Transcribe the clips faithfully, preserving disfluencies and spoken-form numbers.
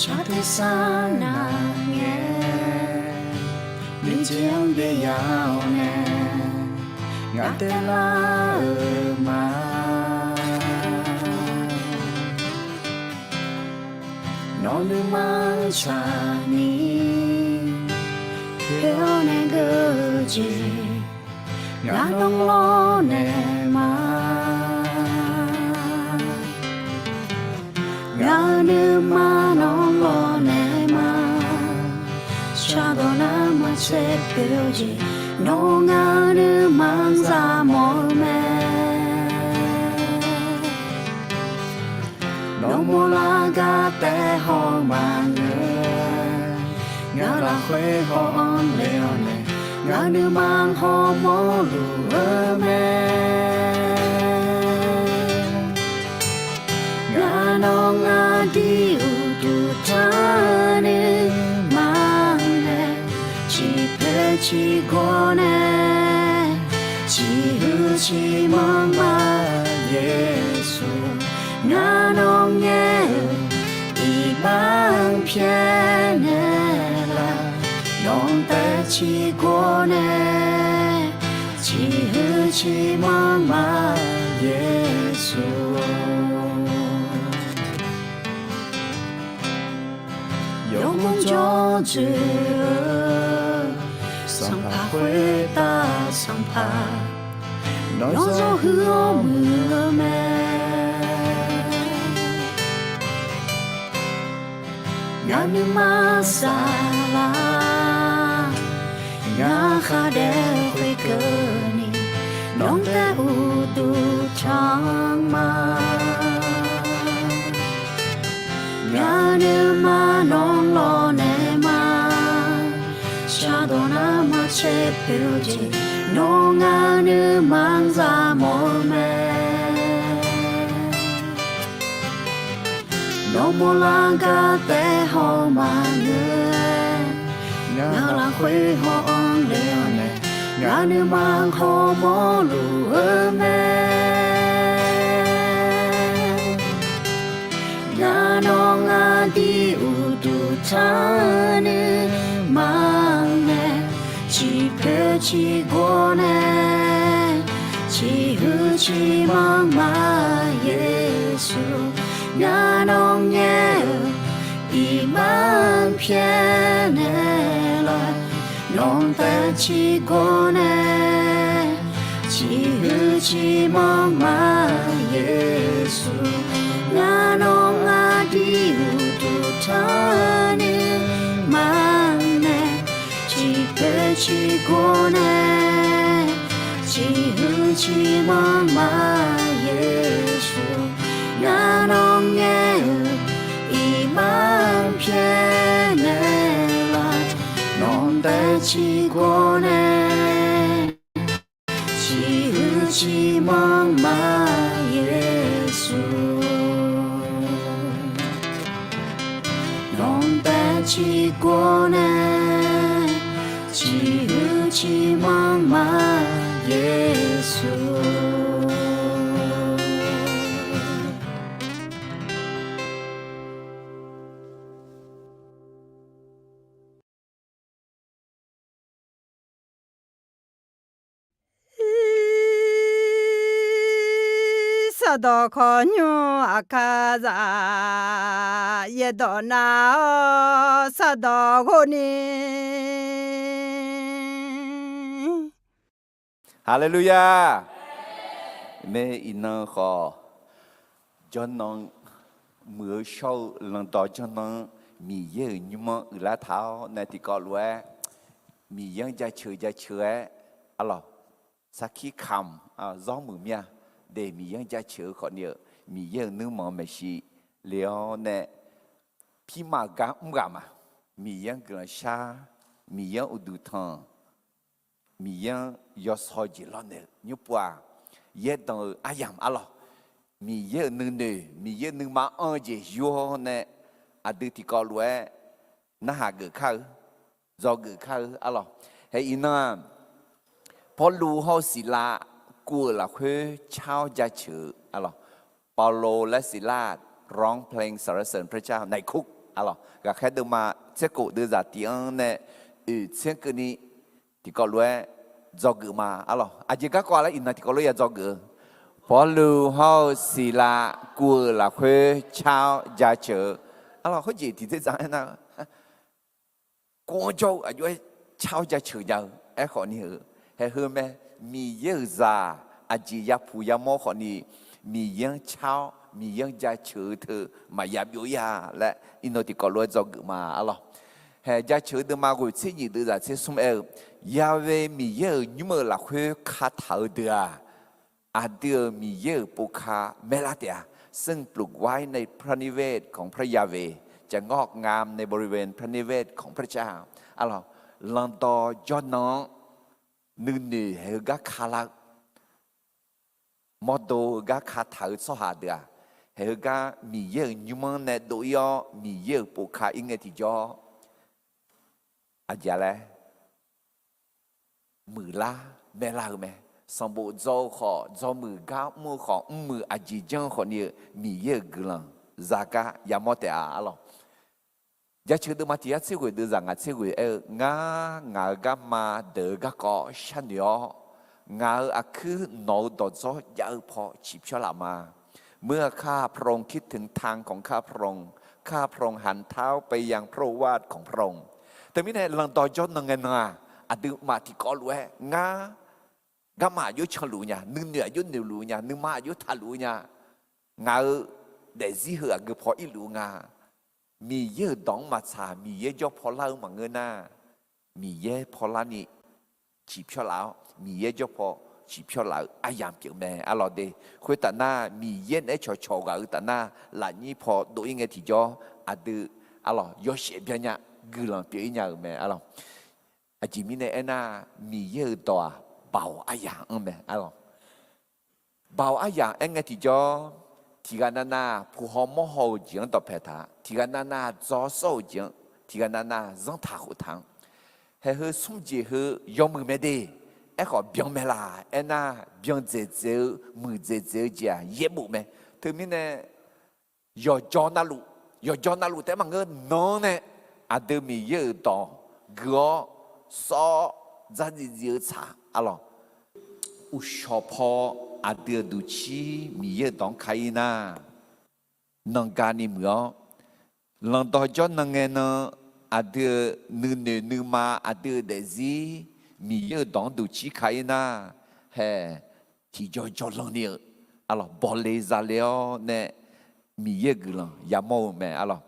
Shar tersar nar ngae, nuijeq-anr byav-awr nae, ngaq taev lar-euq ma. Nawr nuima-anr tsaqni, poer-awr nae geur-eu jeq, ngaq nawr lawrnaeq ma. Ngaq-euq nuima nawr lawrnaeq ma. Shardawq nar maqtser poer-eu jeq, nawr ngaq-euq nuima-anr za mawf-eu mae. Nawr mawrlar gar taef haw maqngeur, ngaq lafkhoer haw-anr le-awr nae, ngaq nuima hawmawr luf-eu mae. Ngaq nawr ngaq dir uqduq tanr nuima nae, ciqpoeq ciqgawr nae, ciqhuiq ciqmanr ma Yeqsur. Ngaq nawr ngaer-euq iqbax-anr pyaeqnaeq laf, nawq-anr taef ciqgawr nae, ciqhuiq ciqmanr ma Yeqsur. Yawmuiq jawr dzoeq-eu, sanqpaq khoertav sanqpaq, nawr zawr huiq-awr muiq-eu mae. Ngaq nuima saflar, ngaq khar daef khoerkeuvni, nawq-anr taef uqduq tanr ma. Ngaq nuima nawr lawrnaeq ma. Shardawq nar maqtser poeq-eu jeq, nawr ngaq nuima-anr za mawf-eu mae. Nawr mawrlar gar taef haw maqngeur, ngaq lafkhoer haw-anr le-awr nae, ngaq nuima hawmawr luf-eu mae. Ngaq nawr ngaq dir uqduq tanr nuima nae, ciqpoeq ciqgawr nae, ciqhuiq ciqmanr ma Yeqsur. Ngaq nawr ngaer-euq iqbax-anr pyaeqnaeq laf, nawq-anr taef ciqgawr nae, ciqhuiq ciqmanr ma Yeqsur. Ngaq nawr ngaq dir uqduq tanr nuima nae, ciqpoeq ciqgawr nae, ciqhuiq ciqmanr ma Yeqsur. Ngaq nawr ngaer-euq iqbax-anr pyaeqnaeq laf, nawq-anr taef ciqgawr nae, ciqhuiq ciqmanr ma Yeqsur. Nawq-anr taef ciqgawr nae, ciqhuiq ciqmanr ma Yeqsur. Sardawq khawqnymr aqkar zaq, yaerdawq nav-awr sardawq ghov ni. Haleluya! Mae iqnan khawf, jawrnan muiq-eu shawr-eu landawq jawrnan-anr Miqyaer-euq nymr-anr uiqlar taq-awr nae tiqkawv lof-aer Miqyaer-anr jaceuq jaceuq-aer arlawq, sarkir kamq zawr muiq mir-a. De Miqyaer-anr jaceuq-eu khawfni-euq Miqyaer-euq nuirmanq maeqshi le-awr nae pirma gar mr ghaq ma. Miqyaer-anr guiqlanq shar, Miqyaer-anr uqduq tanq, Miqyaer-anr yawsaw jeq lawrnaeq-eu nymr pov-aq, yaerdanq-eu aryamq arlawq, Miqyaer-euq nuinoeq, Miqyaer nuima anr-eu jeq yur-awr nae aqdui tiqkawv lof-aer narhaq geuf kar-eu, dzawgeuf kar-eu arlawq. Hae iqnan-aq, Pawrluv hawr-eu Siqlav kuv-euq lafkhoer car-awr jaceuq-eu arlawq. เปาโลและศิลา ร้องเพลงสรรเสริญพระเจ้าในคุก Arlawq, ghaqkhaer deuvma tser khof deuvzaq tiq-anr nae oeq tser keuvni tiqkawv lof-aer dzawgeuf ma. Arlawq, aqjeq garkawv-a laer iqnan tiqkawv lof-aer ya dzawgeuf-eu, Pawrluv hawr-eu Siqlav kuv-euq lafkhoer car-awr jaceuq-eu. Arlawq, khoerjeq tiqdzerdzaq aernar, kuv-anr jawr-eu aqjox-aer car-awr jaceuq nya-eu. Aerkhawf ni-eu, haeq heu mae, Miqyaer-euq zaq aqjeq yapuq yamawr khawf ni, Miqyaer-anr car-awr Miqyaer-anr jaceuq-eu teu maqya byov-ir-a laer iqnan tiqkawv lof-aer dzawgeuf ma. Arlawq, haeq jaceuq-eu deuvma ghoeq tser nyiq deuvzaq tser smr aer-eu, Yahweh Miqyaer-euq nymr-euq lafkhoer kataq-eu deuq-aq, aqdui-euq Miqyaer-euq povka maerlar taef-a. ซึ่งปลูกไว้ในพระนิเวศของพระยาเวห์ จะงอกงามในบริเวณพระนิเวศของพระเจ้า Arlawq, lanqdawq jawrnan-anr nuinoeq haeq heugar kalar-eu, mawrdo heugar kataq-eu tsawrhaq deuq-aq, haeq heugar Miqyaer-euq nymr-anr nae dov-ir-awr Miqyaer-euq povka ir ngae tiqjawr, aqjeq laer muiqlar maerlar-eu mae. Sanqbof dzaw-eu khawf dzawmuiq gar mr-eu khawf, mrmuiq aqjeq janr-eu khawf ni-eu Miqyaer-euq guiqlanq zagar yamawr taef-a. Arlawq, jaceuq deuvma tiq yar tser ghoeq deuvzaq ngaq tser ghoeq aer-eu, Ngar ngaq-euq garma deuq-eu garkawv sharnoeq-awr, ngaq-euq aqkuir nawq-eu dawqdzawr jav-eu paw ciqpyawr laf ma. เมื่อข้าพระองค์คิดถึงทางของข้าพระองค์ ข้าพระองค์หันเท้าไปยังพระโอวาทของพระองค์ Teumirnae lanqdawq jawrnan ngae nan-aq, aqduimaf tiqkawv lof-aer ngar garma aqjox canluf nya, nuinoeq aqjox noeqluf nya, nuima aqjox taqluf nya, ngaq-euq daefzir heu aqgeu paw irluf-eu nga. Miqyaer-euq dawq-anr maqtsaq Miqyaer jawr paw lar-eu maqngeur nar, Miqyaer paw larni ciqpyawr laf-awr, Miqyaer jawr paw ciqpyawr laf-eu aryamq pyeuf mae. Arlawq de, khoertaf nar Miqyaer naeq-aer cawqcawq ghaq-eu taf nar lafnyir paw dov-ir ngae tiqjawr, aqdui, arlawq, yawshaef byan nya, guiqlanq pyeuf-ir nya-euq mae. Arlawq, aqjeq mirnae aernar, Miqyaer-euq dawq-aq, baoq aryamq-anr mae. Arlawq, baoq aryamq aer ngae tiqjawr, tiqghaq navnav puq haw mawr haw-eu jeq-anr dawqpae taq, tiqghaq navnav dzaw sawr-euq jeq-anr, tiqghaq navnav zanrtaq khoftaq-anr, haeq heu smr jeq heu yawmuiq mae de. Aerkhawf byan mae laq aernar, byan dzaeqdzaeq-eu, muiqdzaeqdzaeq-eu jeq-aq yaerbof mae. Teumirnae yawqjawr navluf, yawqjawr navluf taef-aer maqngeur, nan-anr nae aqdui Miqyaer-euq dawq gui-awr sawr-awr dzardziv dziv-eu tsaq. Arlawq, uqshawq paw aqdui-euq duqcir Miqyaer-euq dawq-anr ka-ir nar, nanga ni muiq-awr, lanqdawq jawrnan ngae nan, aqdui-euq nuinoeq nuima, aqdui-euq daefzir Miqyaer-euq dawq-anr duqcir ka-ir nar, haeq tiqjawr jawrlan ni-eu, arlawq, bawle zale-awr nae Miqyaer-euq guiqlanq yamawr-eu mae. Arlawq,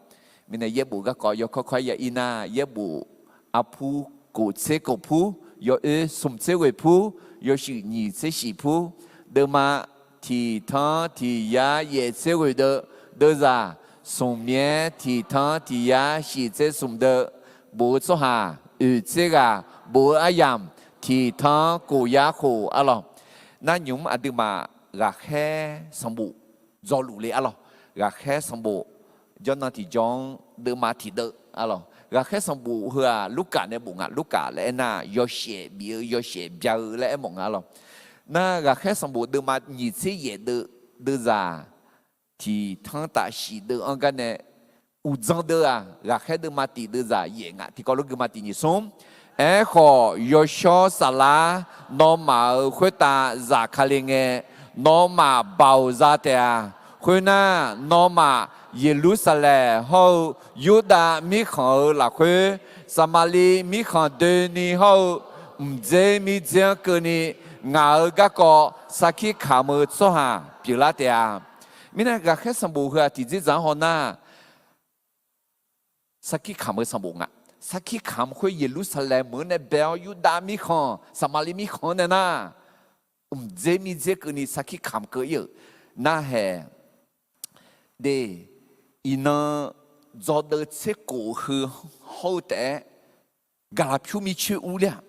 mirnae yaerbof garkawv yawkawr kawr-aer ya-ir nar, yaerbof arpur kof tser kof pur, yawoer smq tser ghoeq pur, yawshuif nyiq tser shif pur, deuvma tiq tanr tiq yar yaef tser ghoeq deuv, deuvzaq smq myaer tiq tanr tiq yar shif tser smq deuv, bof-eu tsawrhaq oeq tser ghaq, bof-eu aryamq tiq tanr kof yar khof. Arlawq, nar nymq-mr aqduimaf ghaqkhaer sanqbof dzawluf le. Arlawq, ghaqkhaer sanqbof jawrnan tiqjawr-anr deuvma tiqdeuv. Arlawq, ghaqkhaer sanqbof heu-aq Lurkaf nae bof nga. Lurkaf laer aernar, yawshaef bif-eu yawshaef bya-eu laer aermawf nga. Arlawq, nar ghaqkhaer sanqbof deuvma nyiq tser yaef deuv, deuvzaq tiq tanr taf shif deuv-anr gar nae uqdzan deuv-aq, ghaqkhaer deuvma tiq deuvzaq yaef nga. Tiqkawv lof guima tiq nyiq smr. Aerkhawf, yawshawr saflar nawmaf-euq khoertav zafkale ngae, nawmaf baoq za taef-a. Khoernar, nawmaf Yeqlursaqlaeq hawr-eu Yurdav mirkhanq-euq lafkhoer, Saqmaqliv mirkhanq doeni hawr-eu mqdzer mirdzer-anr keuvni ngaq-euq garkawv sarkir kamq-eu tsawrhaq pyeuflar taef-a. Mirnae, ghaqkhaer sanqbof heu-aq tiqdzerdzaq-anr hawnar, sarkir kamq-eu sanqbof nga. Sarkir kamq khoer Yeqlursaqlaeq meuq-anr nae bae-awr, Yurdav mirkhanq, Saqmaqliv mirkhanq-anr nae nar, mqdzer mirdzer keuvni sarkir kamq keuv-ir-euq narhaeq de. Iqnan dzawdeuv tser kof heu hawr-eu taef-aer, gaqlaq pyur mircoer urler-aq,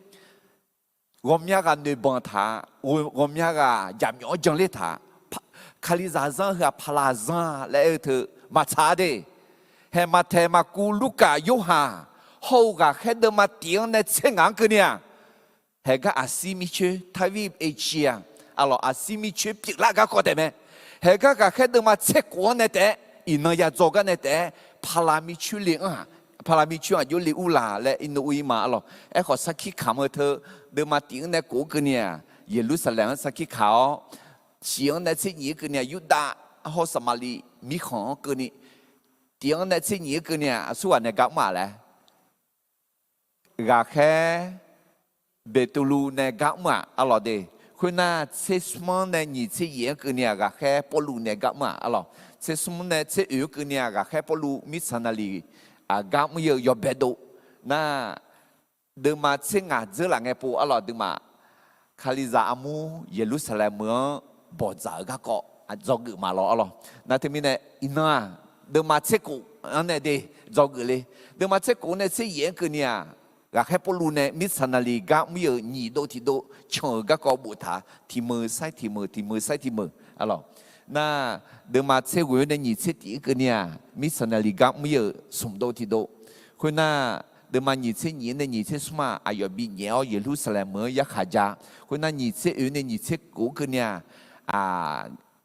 ghawqmya ghaq noeqbanq taq-a, ghawqmya ghaq jaqmyawf-anr janler taq, Kalizaq zanr heu-aq paqlaq zanr-a laer aer-eu teu maqtsaq-a de. Haeq Maqtaeq, Maqkuv, Lurkaf, Yorhaq hawr-eu ghaqkhaer deuvma tiq-anr nae tser ngaq-anr keuvni-aq, haeq gar aqsir mircoer, ทวีปเอเชีย, arlawq, aqsir mircoer pyeuflar garkawv taef mae. Haeq gar ghaqkhaer deuvma tser kof-anr nae taef-aer, iqnan ya dzaw gar nae taef-aer, paqlaq mircoer le-anr-aq, paqlaq mircoer aqjox le urlaq laer irnov ur-ir ma arlawq. Aerkhawf, sarkir kamq-eu teu, deuvma tif-anr nae kof-eu keuvni-aq, Yeqlursaqlaeq-anr sarkir kaq-awr, tiq-anr nae tser nyif-eu keuvni-aq, Yurdav hawr Saqmaqliv mirkhanq-anr keuvni, tiq-anr nae tser nyif-eu keuvni-aq, aqsurghaq nae gar mr-aq laer, ghaqkhaer Beqtuvluv nae gar mr-aq arlawq de. Khoernar, tser smr-anr nae nyiq tser yaef-anr keuvni-aq, ghaqkhaer Pawrluv nae gar mr-aq arlawq. Tser smr nae tser oeq-anr keuvni-aq, ghaqkhaer Pawrluv mirtsaq naqliq gar mr-ir-eu yawbae dov. Nar, deuvma tser ngaq dzeurlaf ngae pov arlawq, deuvma Kalizaq armur Yeqlursaqlaeq meuq-anr bawqdzaq-eu garkawv dzawgeuf maqlawq arlawq. Nar teumirnae iqnan-aq, deuvma tser kof-anr nae de dzawgeuf le. Deuvma tser kof-anr nae tser yaef-anr keuvni-aq, ghaqkhaer Pawrluv nae mirtsaq naqliq gar mr-ir-euq nyiq dov tiq dov can-euq garkawv boftaq, tiq meuq sair tiq meuq, tiq meuq sair tiq meuq arlawq. Nar, deuvma tser ghoeq-anr nae nyiq tser tif-anr keuvni-aq, mirtsaq naqliq gar mr-ir-euq smq dov tiq dov. Khoernar, deuvma nyiq tser nyiq-anr nae nyiq tser smr-aq, aqyawf binyaef-awr Yeqlursaqlaeq meuq-anr yarkhaq ja. Khoernar, nyiq tser oeq-anr nae nyiq tser kof-anr keuvni-aq,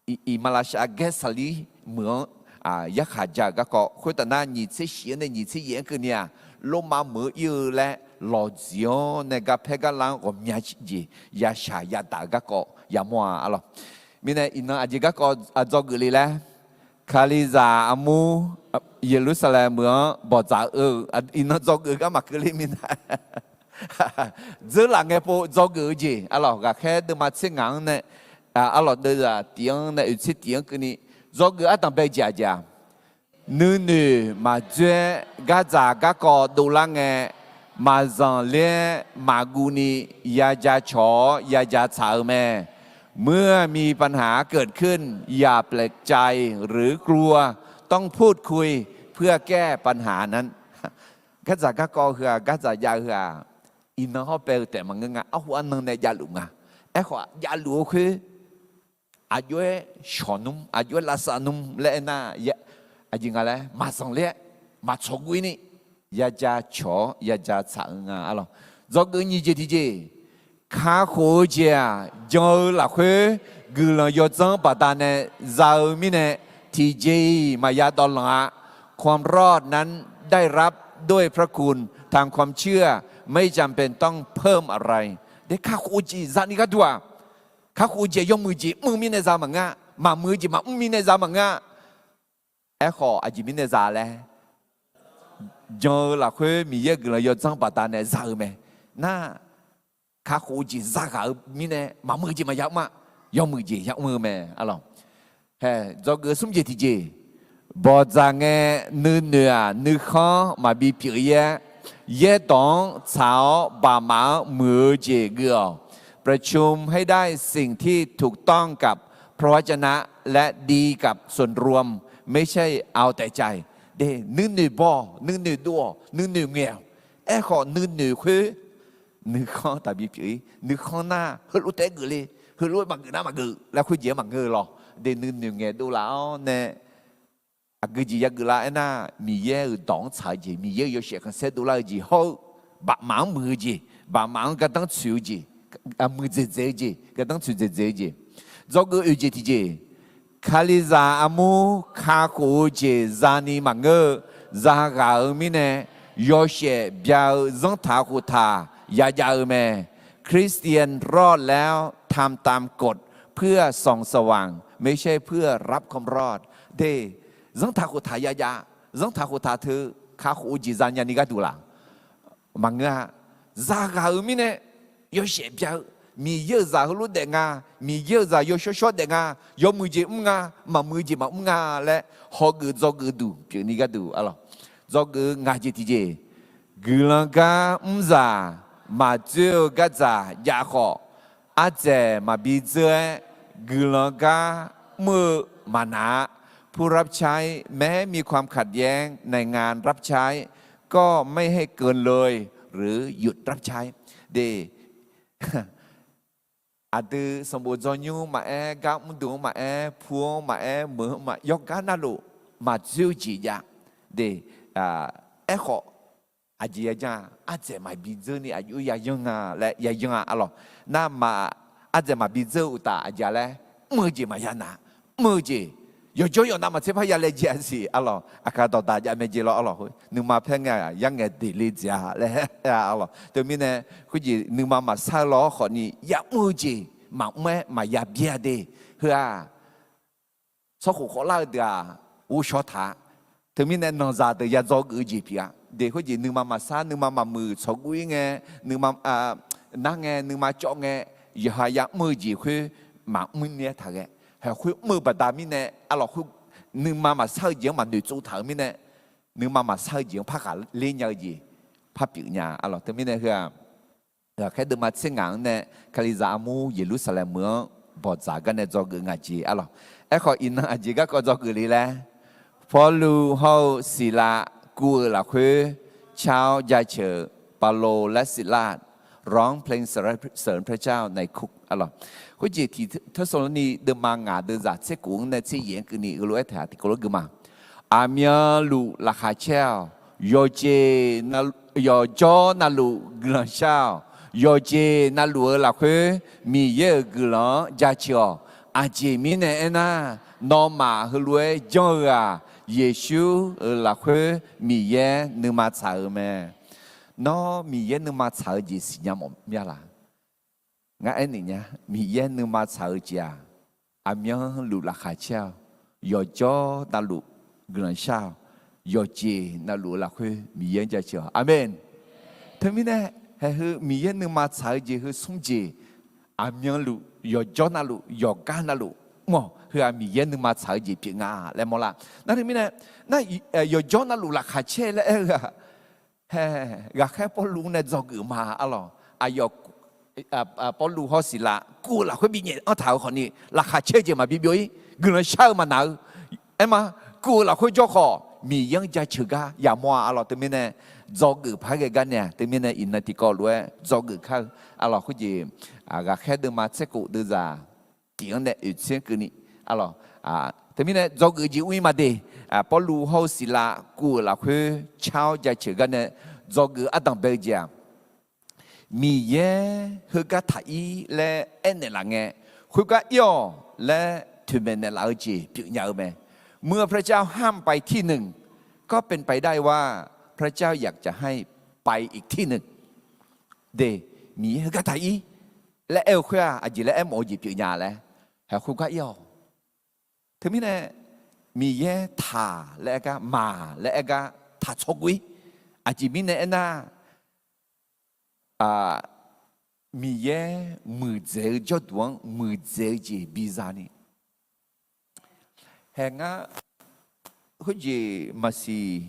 Iqmalavshav Gaersaqlir meuq-anr yarkhaq ja-euq garkawv. Khoertav nar, nyiq tser shif-anr nae nyiq tser yaef-anr keuvni-aq, Lormav meuq-anr ir-eu laer lawqdziq-anr nae garpaer garlar-anr ghawqmya jeq yashaq yadaq-euq garkawv yamawr-a arlawq. Mirnae iqnan aqjeq garkawv dzawgeuf le laer, Kalizaq armur Yeqlursaqlaeq meuq-anr bawqdzaq-eu iqnan dzawgeuf gar maqkeuv le mirnae, dzeurlaf ngae pov dzawgeuf-eu jeq arlawq, ghaqkhaer deuvma tser ngaq-anr nae arlawq deuvzaq tif-anr nae oeq tser tif-anr keuvni dzawgeuf ardanqbae jeq aqjeq-aq, nuinoeq maqdzoer-aer gardzaq garkawv dovlar ngae, maqzanq ler-aer maqguv ni yaja cawq-awr yaja tsaq-eu mae. เมื่อมีปัญหาเกิดขึ้น อย่าแปลกใจหรือครวญต้องพูดคุยเพื่อแก้ปัญหานั้น Gardzaq garkawv heu-aq, gardzaq jav-eu heu-aq, iqnan hawr bae-eu taef maqngeur nga. Arhu arnan nae javluf nga. Aerkhawf javluf-eu khoer aqjox-aer shawq nmr, aqjox-aer lavsav nmr laer aernar, aqjeq nga laer maqzanq ler-aer maqtsawq guv-ir ni yaja cawq-awr yaja tsaq-eu nga arlawq. Dzawgeuf nyiq jeq tiqjeq, kakhof-eu jeq-aq, jan-eu lafkhoer guiqlanq yawdzanr baqdanae za-eu mirnae, tiqjeq-iq maqya dawvlanq-a. ความรอดนั้นได้รับด้วยพระคุณทางความเชื่อ ไม่จำเป็นต้องเพิ่มอะไร De kakhof-eu jeq zani gharduq-aq, kakhof-eu jeq yawmuiq jeq mr-eu mirnae za maqngeur-a, maqmuiq-eu jeq maqmr mirnae za maqngeur-a. Aerkhawf aqjeq mirnae za laer, jan-eu lafkhoer Miqyaer-euq guiqlanq yawdzanr baqdanae za-eu mae. Nar, kakhof-eu jeq zaghaq-eu mirnae maqmuiq-eu jeq maqya mr-a, yawmuiq jeq ya mr-eu mae arlawq. Hae, dzawgeuf smr jeq tiqjeq, bawqdzaq ngae nuinoeq-aq nuikhanr maqbi pyeuf-ir-aer, yaerdawq-anr tsaq-awr baqmaf-anr muiq-eu jeq geuf-awq. ประชุมให้ได้สิ่งที่ถูกต้องกับพระวจนะและดีกับส่วนรวม ไม่ใช่เอาแต่ใจ De, nuinoeq baw-awq, nuinoeq dov-awq, nuinoeq ngaeq-awq. Aerkhawf nuinoeq khoer nuikhanr taqbi pyeuf-ir. Nuikhanr nar heulof taef-aer geuf le, heulof-aer maqgeuf nar maqgeuf laer khoerjeq-anr maqngeur-eu lawq. De, nuinoeq ngaeq dovlaf-awr nae aqgeu jeq yageuf lar aernar, Miqyaer-euq dawq-anr tsaq-eu jeq, Miqyaer-euq yawshaef khanqsaer dovlar-eu jeq hawr-eu, baqmaf-anr muiq-eu jeq, baqmaf-anr gardanr tsoeq-eu jeq, muiqdzaeq dzaeq-eu jeq, gardanr tsoeq dzaeq dzaeq-eu jeq, dzawgeuf oeq jeq tiqjeq, Kalizaq armur kakhof-eu jeq zani maqngeur-eu, zaghaq-eu mirnae yawshaef bya-eu zanrtaq khoftaq yajav-eu mae. คริสเตียนรอดแล้วทำตามกฎเพื่อส่องสว่าง ไม่ใช่เพื่อรับความรอด De, zanrtaq khoftaq yajav, zanrtaq khoftaq teu kakhof-eu jeq zanya ni gharduq laq? Maqngeur-a. Zaghaq-eu mirnae yawshaef bya-eu, Miqyaer-euq zaq heulof daef nga, Miqyaer-euq zaq yawshawr shawr daef nga, yawmuiq jeq mr nga, maqmuiq jeq maqmr nga laer hawgeuf dzawgeuf duq pyeufni gharduq arlawq. Dzawgeuf ngaq jeq tiqjeq, guiqlanq gar mrzaq maqdzoer-eu gardzaq jav khawf, ardzaeq maqbi dzeur-aer guiqlanq gar mr-eu maqnaq-a. ผู้รับใช้แม้มีความขัดแย้งในงานรับใช้ ก็ไม่ให้เกินเลยหรือหยุดรับใช้ De, aqdui sanqbof dzawrnymr maqaer, gar mrduq-anr maqaer, pu-anr maqaer, meuq-anr ma yawgar navluf maqdzoer-eu jeq jav. De, aerkhawf aqjeq yajan-a, ardzaeq maqbi dzeur ni aqjox yayan nga laer yayan-a arlawq. Narma, ardzaeq maqbi dzeur-eu uqtaf aqjeq laer, mr-eu jeq maqya naq, mr-eu jeq Yawqjawr yawqnav maqtser par ya laejae-a siq arlawq. Aqkaq dawqdaq jav mae jeq lawr arlawq. Khoer nuima paer ngae-aq, yar ngae deqle dzaeq-a laer aer-a arlawq. Teumirnae khoerjeq nuima maqsar-eu lawr khawfni yamr-eu jeq maqmr-aer maqya byaer-a de. Heu-aq, tsawrkhof khawvlar-eu deuq-aq, ghovshaw taq-a. Teumirnae nanqzaq deuq ya dzawgeuf-eu jeq pyeuf-a. De khoerjeq nuima maqsar, nuima maqmuiq tsawqguv-ir ngae, nuima nar ngae, nuima cawv ngae, yawqha yamr-eu jeq khoer maqmr ni-aer taq ghae. Haeq khoer mr-eu baqda mirnae arlawq, nuima maqsar-eu jeq-anr maqnoeq tsov taq-euq mirnae, nuima maqsar-eu jeq-anr par khaqler nya-eu jeq par pyeuf nya arlawq. Teumirnae heu-aq, ghaqkhaer deuvma tser ngaq-anr nae Kalizaq armur Yeqlursaqlaeq meuq-anr bawqdzaq gar nae dzawgeuf ngaq jeq arlawq. Aerkhawf iqnan aqjeq garkawv dzawgeuf le laer, Pawrluv hawr-eu Siqlav kuv-euq lafkhoer car-awr jaceuq-euq Pawrluv laer Siqlav, ร้องเพลงสรรเสริญพระเจ้าในคุก arlawq. Khoerjeq tiq Tersalonika deuvma ngaq deuvzaq tser kof-anr nae tser yaeq-anr keuvni heulof-aer taeq-a tiqkawv lof gui ma. Aqmyanluf laqkhaq caer-awq. Yawqjeq, yawqjawr navluf guiqlanq shar-awq. Yawqjeq navluf-eu lafkhoer Miqyaer-euq guiqlanq-anr jaceuq-awq. Aqjeq mirnae aernar, nawmaf heulof-aer janr-eu-aq, Yeqsur-euq lafkhoer Miqyaer nuima tsaq-euq mae. Nawr Miqyaer nuima tsaq-eu jeq siqnya mawf mya la? Ngar aernaeq nya, Miqyaer nuima tsaq-eu jeq-aq, aqmyanluf laqkhaq caer-awq. Yawqjawr navluf guiqlanq shar-awq. Yawqjeq navluf-eu lafkhoer Miqyaer-anr jaceuq-awq. Aqmeq. Teumirnae, haeq heu Miqyaer nuima tsaq-eu jeq heu smr jeq, aqmyanluf, yawqjawr navluf, yawqgar navluf mr-awq. Heu-aq Miqyaer nuima tsaq-eu jeq pyeuf nga laer mawrlar. Nar teumirnae, nar yawqjawr navluf laqkhaq caer laer aer-eu-aq, haeq ghaqkhaer Pawrluv nae dzawgeuf ma arlawq. Aqyawf Pawrluv hawr Siqlav kuv-eu lafkhoer binyaef anr taq-euq khawfni laqkhaq caer-eu jeq maqbi byov-ir, guiqlanq shar-eu maqnaq-eu. Aerma, kuv-eu lafkhoer jawr khawf Miqyaer-anr jaceuq gar yamawr-a arlawq. Teumirnae dzawgeuf par ghae gar nae-aq, teumirnae iqnan tiqkawv lof-aer dzawgeuf kar-eu arlawq. Khoerjeq ghaqkhaer deuvma tser kof deuvzaq tiq-anr nae oeq tser-anr keuvni arlawq. Teumirnae dzawgeuf jeq ur-ir ma de. Pawrluv hawr-eu Siqlav kuv-euq lafkhoer car-awr jaceuq gar nae dzawgeuf ardanq bae-eu jeq-aq, Miqyaer heugar taq-ir laer aernaeq laf ngae, khoergar ir-awq laer toeqmaeq naeqlaf-eu jeq pyeufnya-eu mae. เมื่อพระเจ้าห้ามไปที่หนึ่ง ก็เป็นไปได้ว่าพระเจ้าอยากจะให้ไปอีกที่หนึ่ง de, Miqyaer heugar taq-ir laer aer-eu khoer-aq, aqjeq laer aermawf-eu jeq pyeufnya laer, haeq khoergar ir-awq. Teumirnae Miqyaer taq laer aer gar, maq laer aer gar taq tsawrgui-ir. Aqjeq mirnae aernar, Miqyaer muiqdzaeq-eu jawrduq-anr muiqdzaeq-eu jeq biza ni, haeq ngar khoerjeq maqsiq,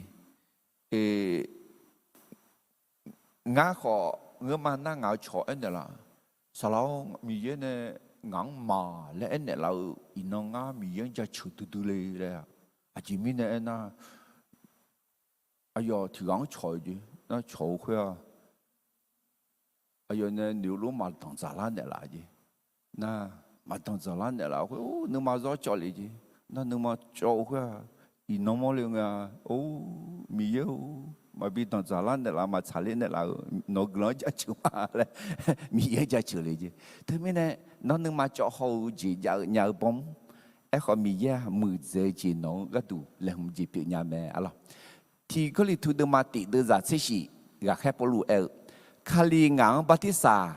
ngar khawf ngeurma nar ngaq-eu cawq aernaeq laf, saqlaq-or, Miqyaer nae ngaq-anr maq laer aernaeq laf-eu iqnan ngar Miqyaer-anr jaceuq duidui le laer-a. Aqjeq mirnae aernar, aqyawf tiq ghaq-anr cawq-eu jeq nar, cawq-eu khoer-aq, aqyawf nae noeq-eu lof maqdanq dzaqlar naeqlaf jeq. Nar, maqdanq dzaqlar naeqlaf khoer, or, nuima zawr cawv le jeq. Nar, nuima cawv-eu khoer-aq, iqnan mawrle nga. Or, Miqyaer-or, maqbi danq dzaqlar naeqlaf, maqtsaqler naeqlaf-eu nawq-eu guiqlanq-anr jaceuq ma laer Miqyaer-anr jaceuq le jeq. Teumirnae, nawr nuima cawv haw-eu jeq jav-eu nya-eu bawr mr. Aerkhawf Miqyaer-aq muiqdzaeq-eu jeq nawq-anr gharduq laeqhmq jeq pyeufnya mae arlawq. Tiq Gawrliqtu deuvma tif deuvzaq tser shif, ghaqkhaer Pawrluv aer-eu, Kali ngaq-anr bartirsaq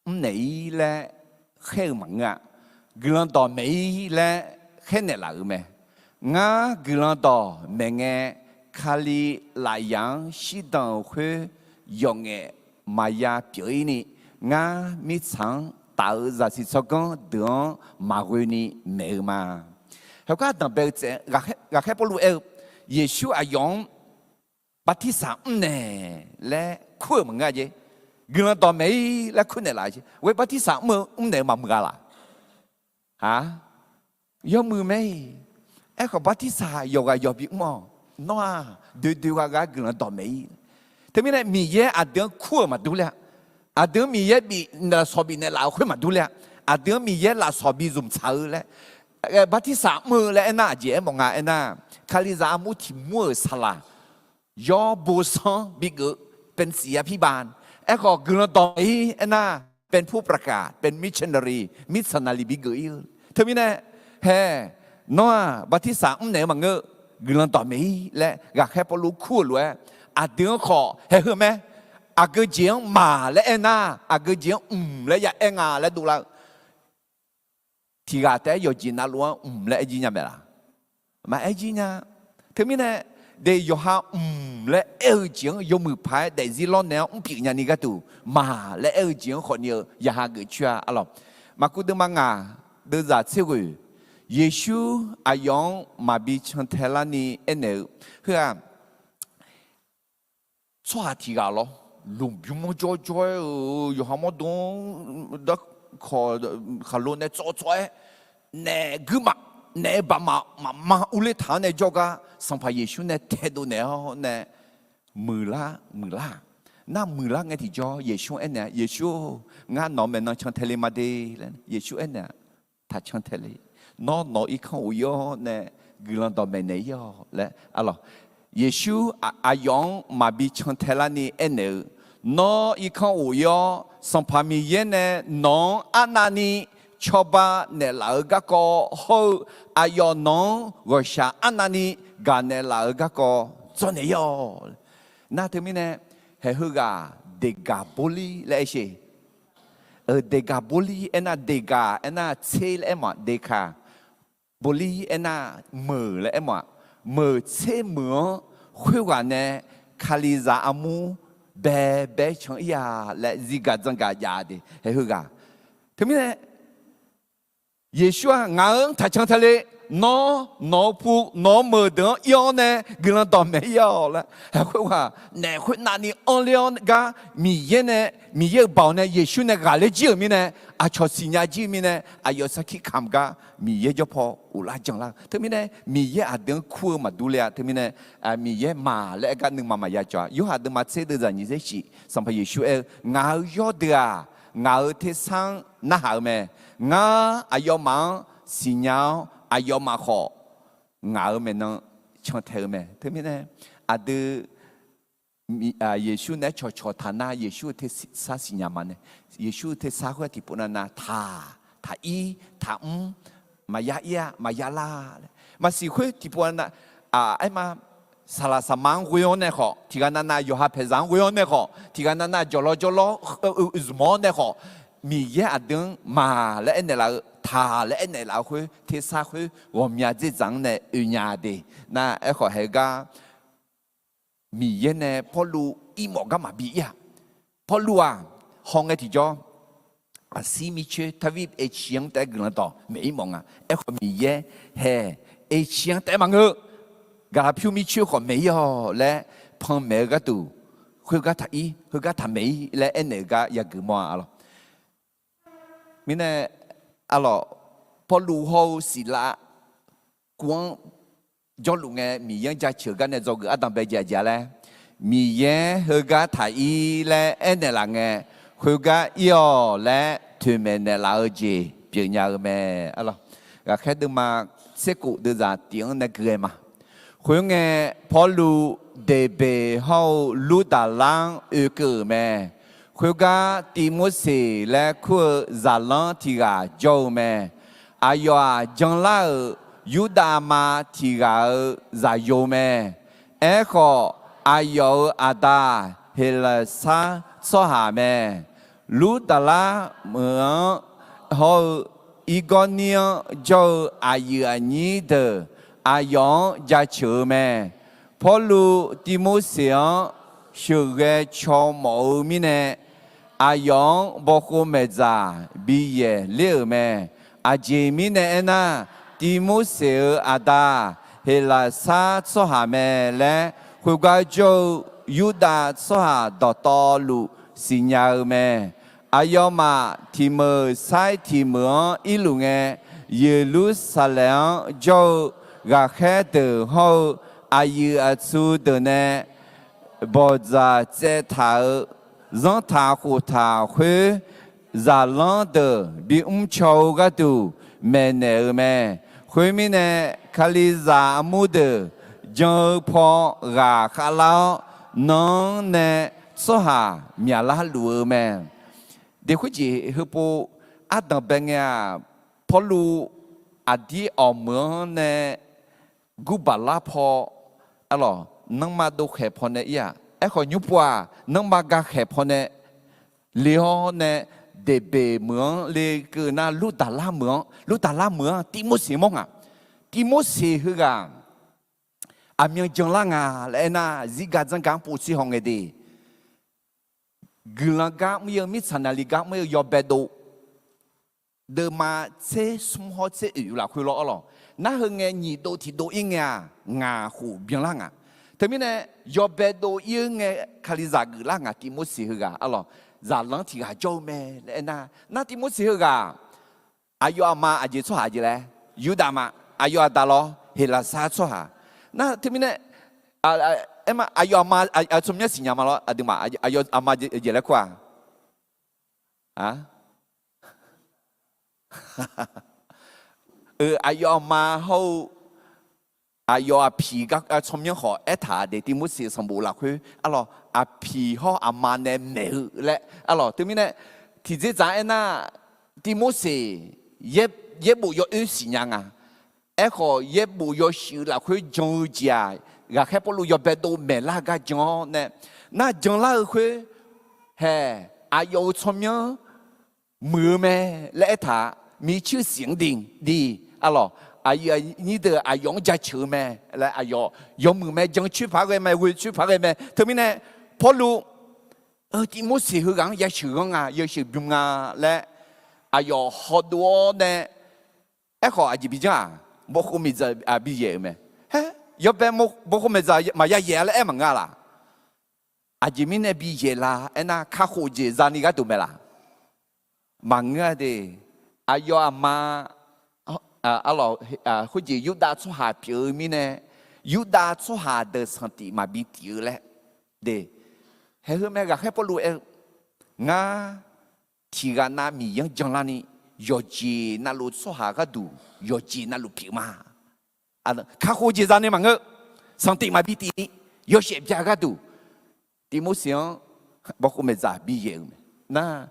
mrnaeq-ir laer khaer-eu maqngeur-a. Guiqlanq dawq maeq-ir laer khaer naeqlaf-euq mae. Ngar guiqlanq dawq maeq ngae, Kali lafyaq-anr shirdan-euq khoer yawqngaef maqya pyeuf-ir ni, ngar mirtsaq-anr taf-eu zaqsiq tsawrganr deuq-anr maqghoe ni maeq-eu ma. Heugar danqbae-eu tsaef, ghaqkhaer Pawrluv aer-eu, Yeqsur aqyawf-anr bartirsaq mrnaeq laer kur-euq maqngeur-a jeq. Guiqlanq dawq maeq-ir laer kur naeqlaf jeq. Ghoe bartirsaq mr-eu mrnaeq-eu maqmuiq-a laf? Aq, yawmuiq mae-iq. Aerkhawf bartirsaq yawqghaq yawq bimr-awq. Nawr-aq, doedoe ghaq ghaq guiqlanq dawq maeq-ir. Teumirnae Miqyaer aqdui-anr kur-euq maqdur ler-a. Aqdui-anr Miqyaer bif lafsawq bifnaeq laf-eu khoer maqdur ler-a. Aqdui-anr Miqyaer lafsawq bi zmq tsaq-eu laer, bartirsaq mr-eu laer aernar, aqjeq aermawf nga aernar, Kalizaq armur tiq mur-euq saqlaq yawr bosanr bigeuf-eu, เป็นศิษยาภิบาล. Aerkhawf guiqlanq dawq maeq-ir aernar, เป็นผู้ประกาศ เป็นมิชชันนารี มิชชันนารี bigeuf-ir-eu. Teumirnae, hae, Nawr-aq bartirsaq mrnaeq-eu maqngeur, guiqlanq dawqmaeq-ir laer ghaqkhaer Pawrluv kur-euq lof-aer, aqdui-anr khawf haeq heu mae. Aqgeu jeq-anr maq laer aernar, aqgeu jeq-anr mq laer ya aer nga laer dovlar-eu. Tiqghaq taef-aer yawqjeq navluf-anr mq laer aer jir nya mae laq? Maqaer jir nya. Teumirnae, de yawqha mq laer aer-eu jeq-anr yawmuiq paq-aer daefzir lawrnaeq-anr mrpyeuf nyani gharduq, maq laer aer-eu jeq-anr khawfni-eu yaqha geuf coer-a arlawq. Maqkuv deuvma ngaq deuvzaq tser ghoeq, Yeqsur aqyawf-anr maqbi cantae larni aernaeq-eu, heu-aq, tsawrhaq tiqghaq lawr, lmqbymr-anr jawrjawr-aer-eu yawqha mawrdo-anr darkawq khaqlo nae tsawv tsawv-aer, naef guirmaf, naef-eu baqmaf maqma urler taq-anr nae jawrgar Sanqpaq Yeqsur nae taedov naeq-awr nae, muiqlar muiqlar-aq, nar muiqlar ngae tiqjawr Yeqsur-anr aernaeq-a, Yeqsur-or, ngar nawq-anr maeqnan cantae le ma de laer Yeqsur aernaeq-a, taq cantae le. Nawr nawq-eu irkanr ghof-ir-awr nae guiqlanq dawqmaeq naeq-ir-awq laer arlawq. Yeqsur aqyawf-anr maqbi cantae larni aernaeq-eu, Nawr irkanr ghof-ir-awr, Sanqpaq Miqyaer nae nawq-anr arnavni cawba naeqlaf-eu garkawv hawr-eu, aqyawf nawq-anr ghawqshaq arnavni gaq naeqlaf-eu garkawv dzawrnaeq-ir-a. Nar teumirnae, haeq heughaq deqgaq borlir laer aer sher. Deqgaq borlir aernar, deqgaq aernar tser laer aer mawf-aq, deqkaq borlir aernar meuq laer aer mawf-aq, meuq tser meuq-anr khoerghaq nae Kalizaq armur baebae can-ir-a laer zirgaq dzangaq jav de, haeq heughaq. Teumirnae, Yeqsur-aq ngaq-anr taq cantae le, nawr nawq-eu pu nawq-eu meuq deuq-anr ir-awr nae guiqlanq dawqmaeq-ir-awq laer, haeq khoerghaq naef khoernavni anrler-awr gar Miqyaer nae, Miqyaer-euq baoq nae Yeqsur nae ghaqler jir-euq mirnae, aqcawq siqnya jir-eu mirnae, aqyawf sarkir kamq gar Miqyaer jawrpaw ghoflar janlar-eu. Teumirnae Miqyaer aqdui-anr kur-eu maqdur le-a. Teumirnae Miqyaer maq laer aer gar nuima maqya cawq-a. Yorhaq deuvma tser deuvzaq nyiq tser shif Sanqpaq Yeqsur aer-eu, Ngaq-euq yawrdeuq-aq, ngaq-euq tersar-anr narhaq-eu mae. Ngar aqyawfmaf-anr siqnya-awr, aqyawfmaf khawf ngaq-euq maeqnan cantae-eu mae. Teumirnae aqdui Yeqsur naeq-aer cawqcawq taq nar, Yeqsur-eu tersar siqnya ma nae, Yeqsur-eu tersar khoer tiqpov navnav taq, taq ir, taq mr, maqya ir-a, maqya lar laer. Maqsiq khoer tiqpov navnav, aerma, saqlaq saqma-anr ghoe-awr nae khawf, tiqghaq navnav yawqha paeqzaq-anr ghoe-awr nae khawf, tiqghaq navnav jawqlawr jawrlawr zmq-awr nae khawf, Miqyaer aqdui-anr maq laer aernaeq laf-eu, taq laer aernaeq laf-eu khoer tersar khoer ghawqmya dzerdzaq-anr nae oe nya de. Nar aerkhawf haegar Miqyaer nae Pawrluv irmawf gar maqbi ir-aq, Pawrluv-aq hawngae tiqjawr aqsir mircoer ทวีปเอเชีย-anr taef-aer guiqlanq dawq maeq irmawf nga. Aerkhawf Miqyaer haeq เอเชีย-anr taef-aer maqngeur, Gaqlaqpyur mircoer khawf maeq ir-awq laer panmaeq-eu gharduq, khoergar taq ir, heugar taq maeq ir laer aernaeq-eu gar yageuf mawr-a lawq. Mirnae, arlawq, Pawrluv hawr-eu Siqlav kuv-anr jawrluf ngae Miqyaer-anr jaceuq-eu gar nae dzawgeuf ardanqbae jaeq jaeq laer, Miqyaer heugar taq ir laer aernaeq laf ngae, khoergar ir-awq laer toeqmaeq naeqlaf-eu jeq pyeufnya-eu mae. Ghaqkhaer deuvma tserkhof deuvzaq tif-anr nae gui-aer ma. Khoerngae, Pawrluv Deqbeq hawr-eu Lurdaqlar-anr oekeuv-euq mae. Khoergar Tivmorseq laer kur-eu zaqlanr tiq ghaq jawr-eu mae. Aqyawf-aq, janlar-euq Yurdav ma tiq ghaq-euq zaqyo mae. Aerkhawf, aqyawf-euq aqda Heqlaqsar tsawrhaq mae. Lurdaqlar meuq-anr hawr-eu Irgawrnir-anr jawr-eu aqyuif aqnyir deuq aqyawf-anr jaceuq-eu mae. Pawrluv Tivmorseq-anr sheuqghae caw mawf-eu mirnae, aqyawf-anr bawkhov maeqdzaq bi yaeq ler-euq mae. Aqjeq mirnae aernar, Tivmorseq-euq aqda Heqlaqsar tsawrhaq mae laer, khoergar jawr-eu Yurdav tsawrhaq dawqtawvluf siqnya-eu mae. Aqyawfmaf tiq meuq sair tiq meuq-anr irluf ngae, Yeqlursaqlaeq-anr jawr-eu ghaqkhaer deuq hawr-eu aqyuif aqtsu deuq nae bawqdzaq tsaev taq-euq zanrtaq khoftaq khoer, zaqlanr deuq bimr caw-eu gharduq maeqnaeq-eu mae. Khoermirnae, Kalizaq armur deuq jan-eu paw ghaq khavlar-awr, nan-anr nae tsawrhaq myaqlar luf-eu mae. Deqkhoer jeq heupov ardanqbae ngae-aq, Pawrluv aqdir awq meuq-anr nae gurbaq lar paw, arlawq, nanrma dov khaeq pawnae ir-aq, aerkhawf nymr pov-aq, nanrma ga khaeq pawnae le-awr nae, Deqbeq meuq-anr lekeuv nar, Lurdaqlar meuq-anr, Lurdaqlar meuq-anr Tivmorseq mawr ngaq. Tivmorseq heughaq aqmyan janlar nga laer aernar, zirgaq dzanrgaq-anr povtser hawngae de. Guiqlanq gar mr-eu, mirtsaq naqli gar mr-eu yawbae dov, deuvma tser smr hawr tser oeq lafkhoer lawr arlawq. Nar heu ngae nyiq dov tiq dov ir ngae-aq, ngaq khof byanlar ngaq. Teumirnae yawbae dov ir-eu ngae, Kalizaq geuflar ngaq, Tivmorseq heughaq arlawq, zaqlanr tiq ghaq jawr-eu mae laer aernar, nar Tivmorseq heughaq aqyawf aqma aqjeq tsawrhaq jeq laer, Yurdav ma. Aqyawf aqda lawr, Heqlaqsar tsawrhaq. Nar teumirnae, aerma aqyawf aqma tsawrmyanr siqnya ma lawr, aqduimaf aqyawf aqma jeq laer kur-aq, aqyawf aqma hawr-eu aqyawf aqpiq gar tsawrmyanr khawf aertaq de, Tivmorseq sanqbof lafkhoer arlawq, aqpiq hawr aqma nae maeq-eu laer arlawq. Teumirnae tiqdzerdzaq aernar, Tivmorseq yaerbof yawoer siqnya nga. Aerkhawf yaerbof yawshuif lafkhoer jan-eu jeq-aq, ghaqkhaer Pawrluv yawbae dov maeqlar-eu gar jan-awr nae, nar janlar-eu khoer hae, aqyawf-euq tsawrmyanr muiq-eu mae laer aertaq-a. Miqcuir siq-anr diq arlawq, aqyuif aqnyir deuq aqyawf-anr jaceuq-eu mae laer, aqyawf yawmuiq mae, jancoer paq-aer ghae mae, ghoecoer paq-aer ghae mae. Teumirnae Pawrluv-eu Tivmorseq heughaq-anr yasheuq ghanr nga, yasheuq bym nga laer aqyawf hawdov-awr nae, aerkhawf aqjeq bijanr-aq, bawkhov maeqdzaq biyaeq-euq mae. Haer, yawbae bawkhov maeqdzaq maqya yaeq-a laer aer maqngeur-a laq. Aqjeq mirnae biyaeq la aernar, kakhof jeq zani gharduq mae laq? Maqngeur-a de. Aqyawf aqma, arlawq, khoerjeq Yurdav tsawrhaq pyeuf-eu mirnae, Yurdav tsawrhaq deuq sanqtif maqbi tif-eu laer de. Haeq heu mae, ghaqkhaer Pawrluv aer-eu, ngar tiqghaq nav Miqyaer-anr janlarni, yawqjeq navluf tsawrhaq gharduq yawqjeq navluf pyeuf ma. Kakhof jeq zani maqngeur, sanqtif maqbi tifni, yawshaef bya gharduq, Tivmorseq-anr bawkhov maeqdzaq biyaeq-euq mae. Nar,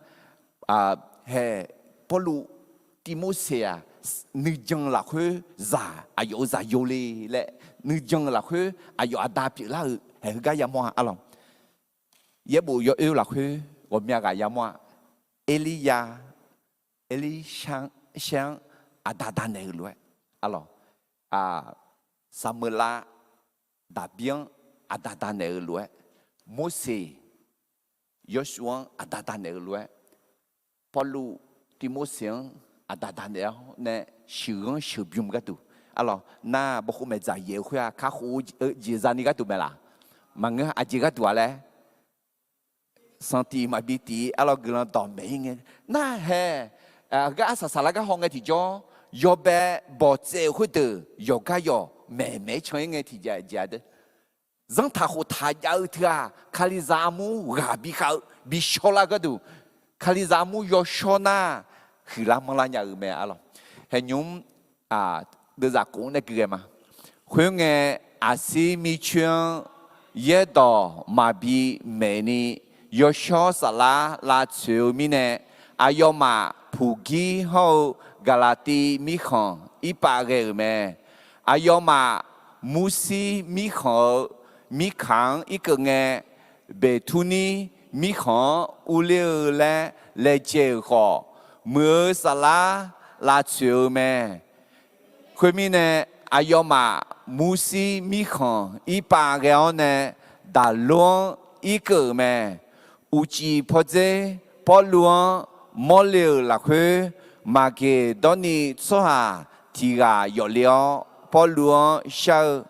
hae, Pawrluv Tivmorseq-aq, nuijan lafkhoer zaq, aqyawf-euq zaq yole laer, nuijan lafkhoer aqyawf aqda pyeuflar-euq haeq heugar yamawr-a arlawq. Yaerbof yawoer lafkhoer ghawqmya ghaq yamawr-a. Erlirya, Erlirshar-anr aqda danaeq-eu lof-aer arlawq, Saqmeuqlav Daqbir-anr aqda danaeq-eu lof-aer, Morseq Yawrshuv-anr aqda danaeq-eu lof-aer, Pawrluv Tivmorseq-anr aqda danaeq-awr nae sheuqghanr sheuqbym gharduq arlawq, nar bawkhov maeqdzaq yaeq-eu khoer-aq, kakhof-eu jeq zani gharduq mae laq? Maqngeur, aqjeq gharduq-a laer, sanqtif maqbi tif arlawq, guiqlanq dawqmaeq-ir ngae. Nar hae, heugar arsaq saflar gar hawngae tiqjawr, yawbae bawqtsaev-euq khoerdeuq yawqgar yawq maeqmaeq-aer can-ir ngae tiqjeq-a deuq, zanrtaq khoftaq jav-eu teu-aq, Kalizaq armur ghaq bikhav-eu bishawrlar gharduq, Kalizaq armur yawshawr nar huiqlar manrlar nya-euq mae arlawq. Haeqnymr deuvzaq khof-anr nae gui ghae ma. Khoerngae, aqsir mircoer-anr yaerdawq maqbi maeqni, yawshawr saflar lavtsoeq-eu mirnae, aqyawfmaf Puqgir hawr-eu Gaqlaqtiv mirkhanq irpav ghae-euq mae. Aqyawfmaf Murshir mirkhanq-eu Mirkaq-anr irkeuv ngae, Beqturnir mirkhanq-anr urler-eu laer laejae-euq khawf, muiq-eu saflar lavtsoeq-eu mae. Khoermirnae, aqyawfmaf Murshir mirkhanq irpav ghae-awr nae, Daqlor-anr irkeuv-euq mae. Uqcif pawdzer Pawrluv-anr mawrle-euq lafkhoer, Maqgeqdawrniv tsawrhaq tiq ghaq yawf le-awr, Pawrluv-anr shar-eu,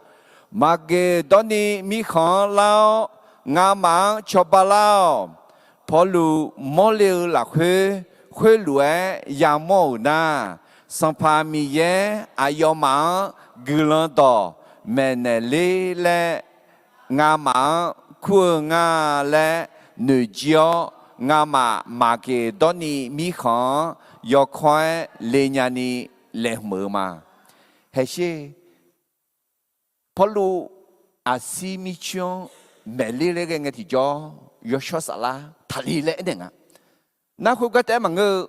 Maqgeqdawrniv mirkhanq-anr lar-awr, ngamaf-anr cawba lar-awq. Pawrluv mawrle-eu lafkhoer, khoerlof-aer yamawr-euq nar, Sanqpaq Miqyaer aqyawfmaf-anr guiqlanq dawq maeqnaeq ler laer ngamaf-anr kur-eu nga laer noeqjir-awr, ngamaf Maqgeqdawrniv mirkhanq-anr yawkawr-aer le nyani laeqhmq-eu ma. Haeqsher, Pawrluv aqsir mircoer-anr maeqler laer ghae ngae tiqjawr, yawshawr saflar taqli laer aernaeq nga. Nar khoergar taef-aer maqngeur-eu,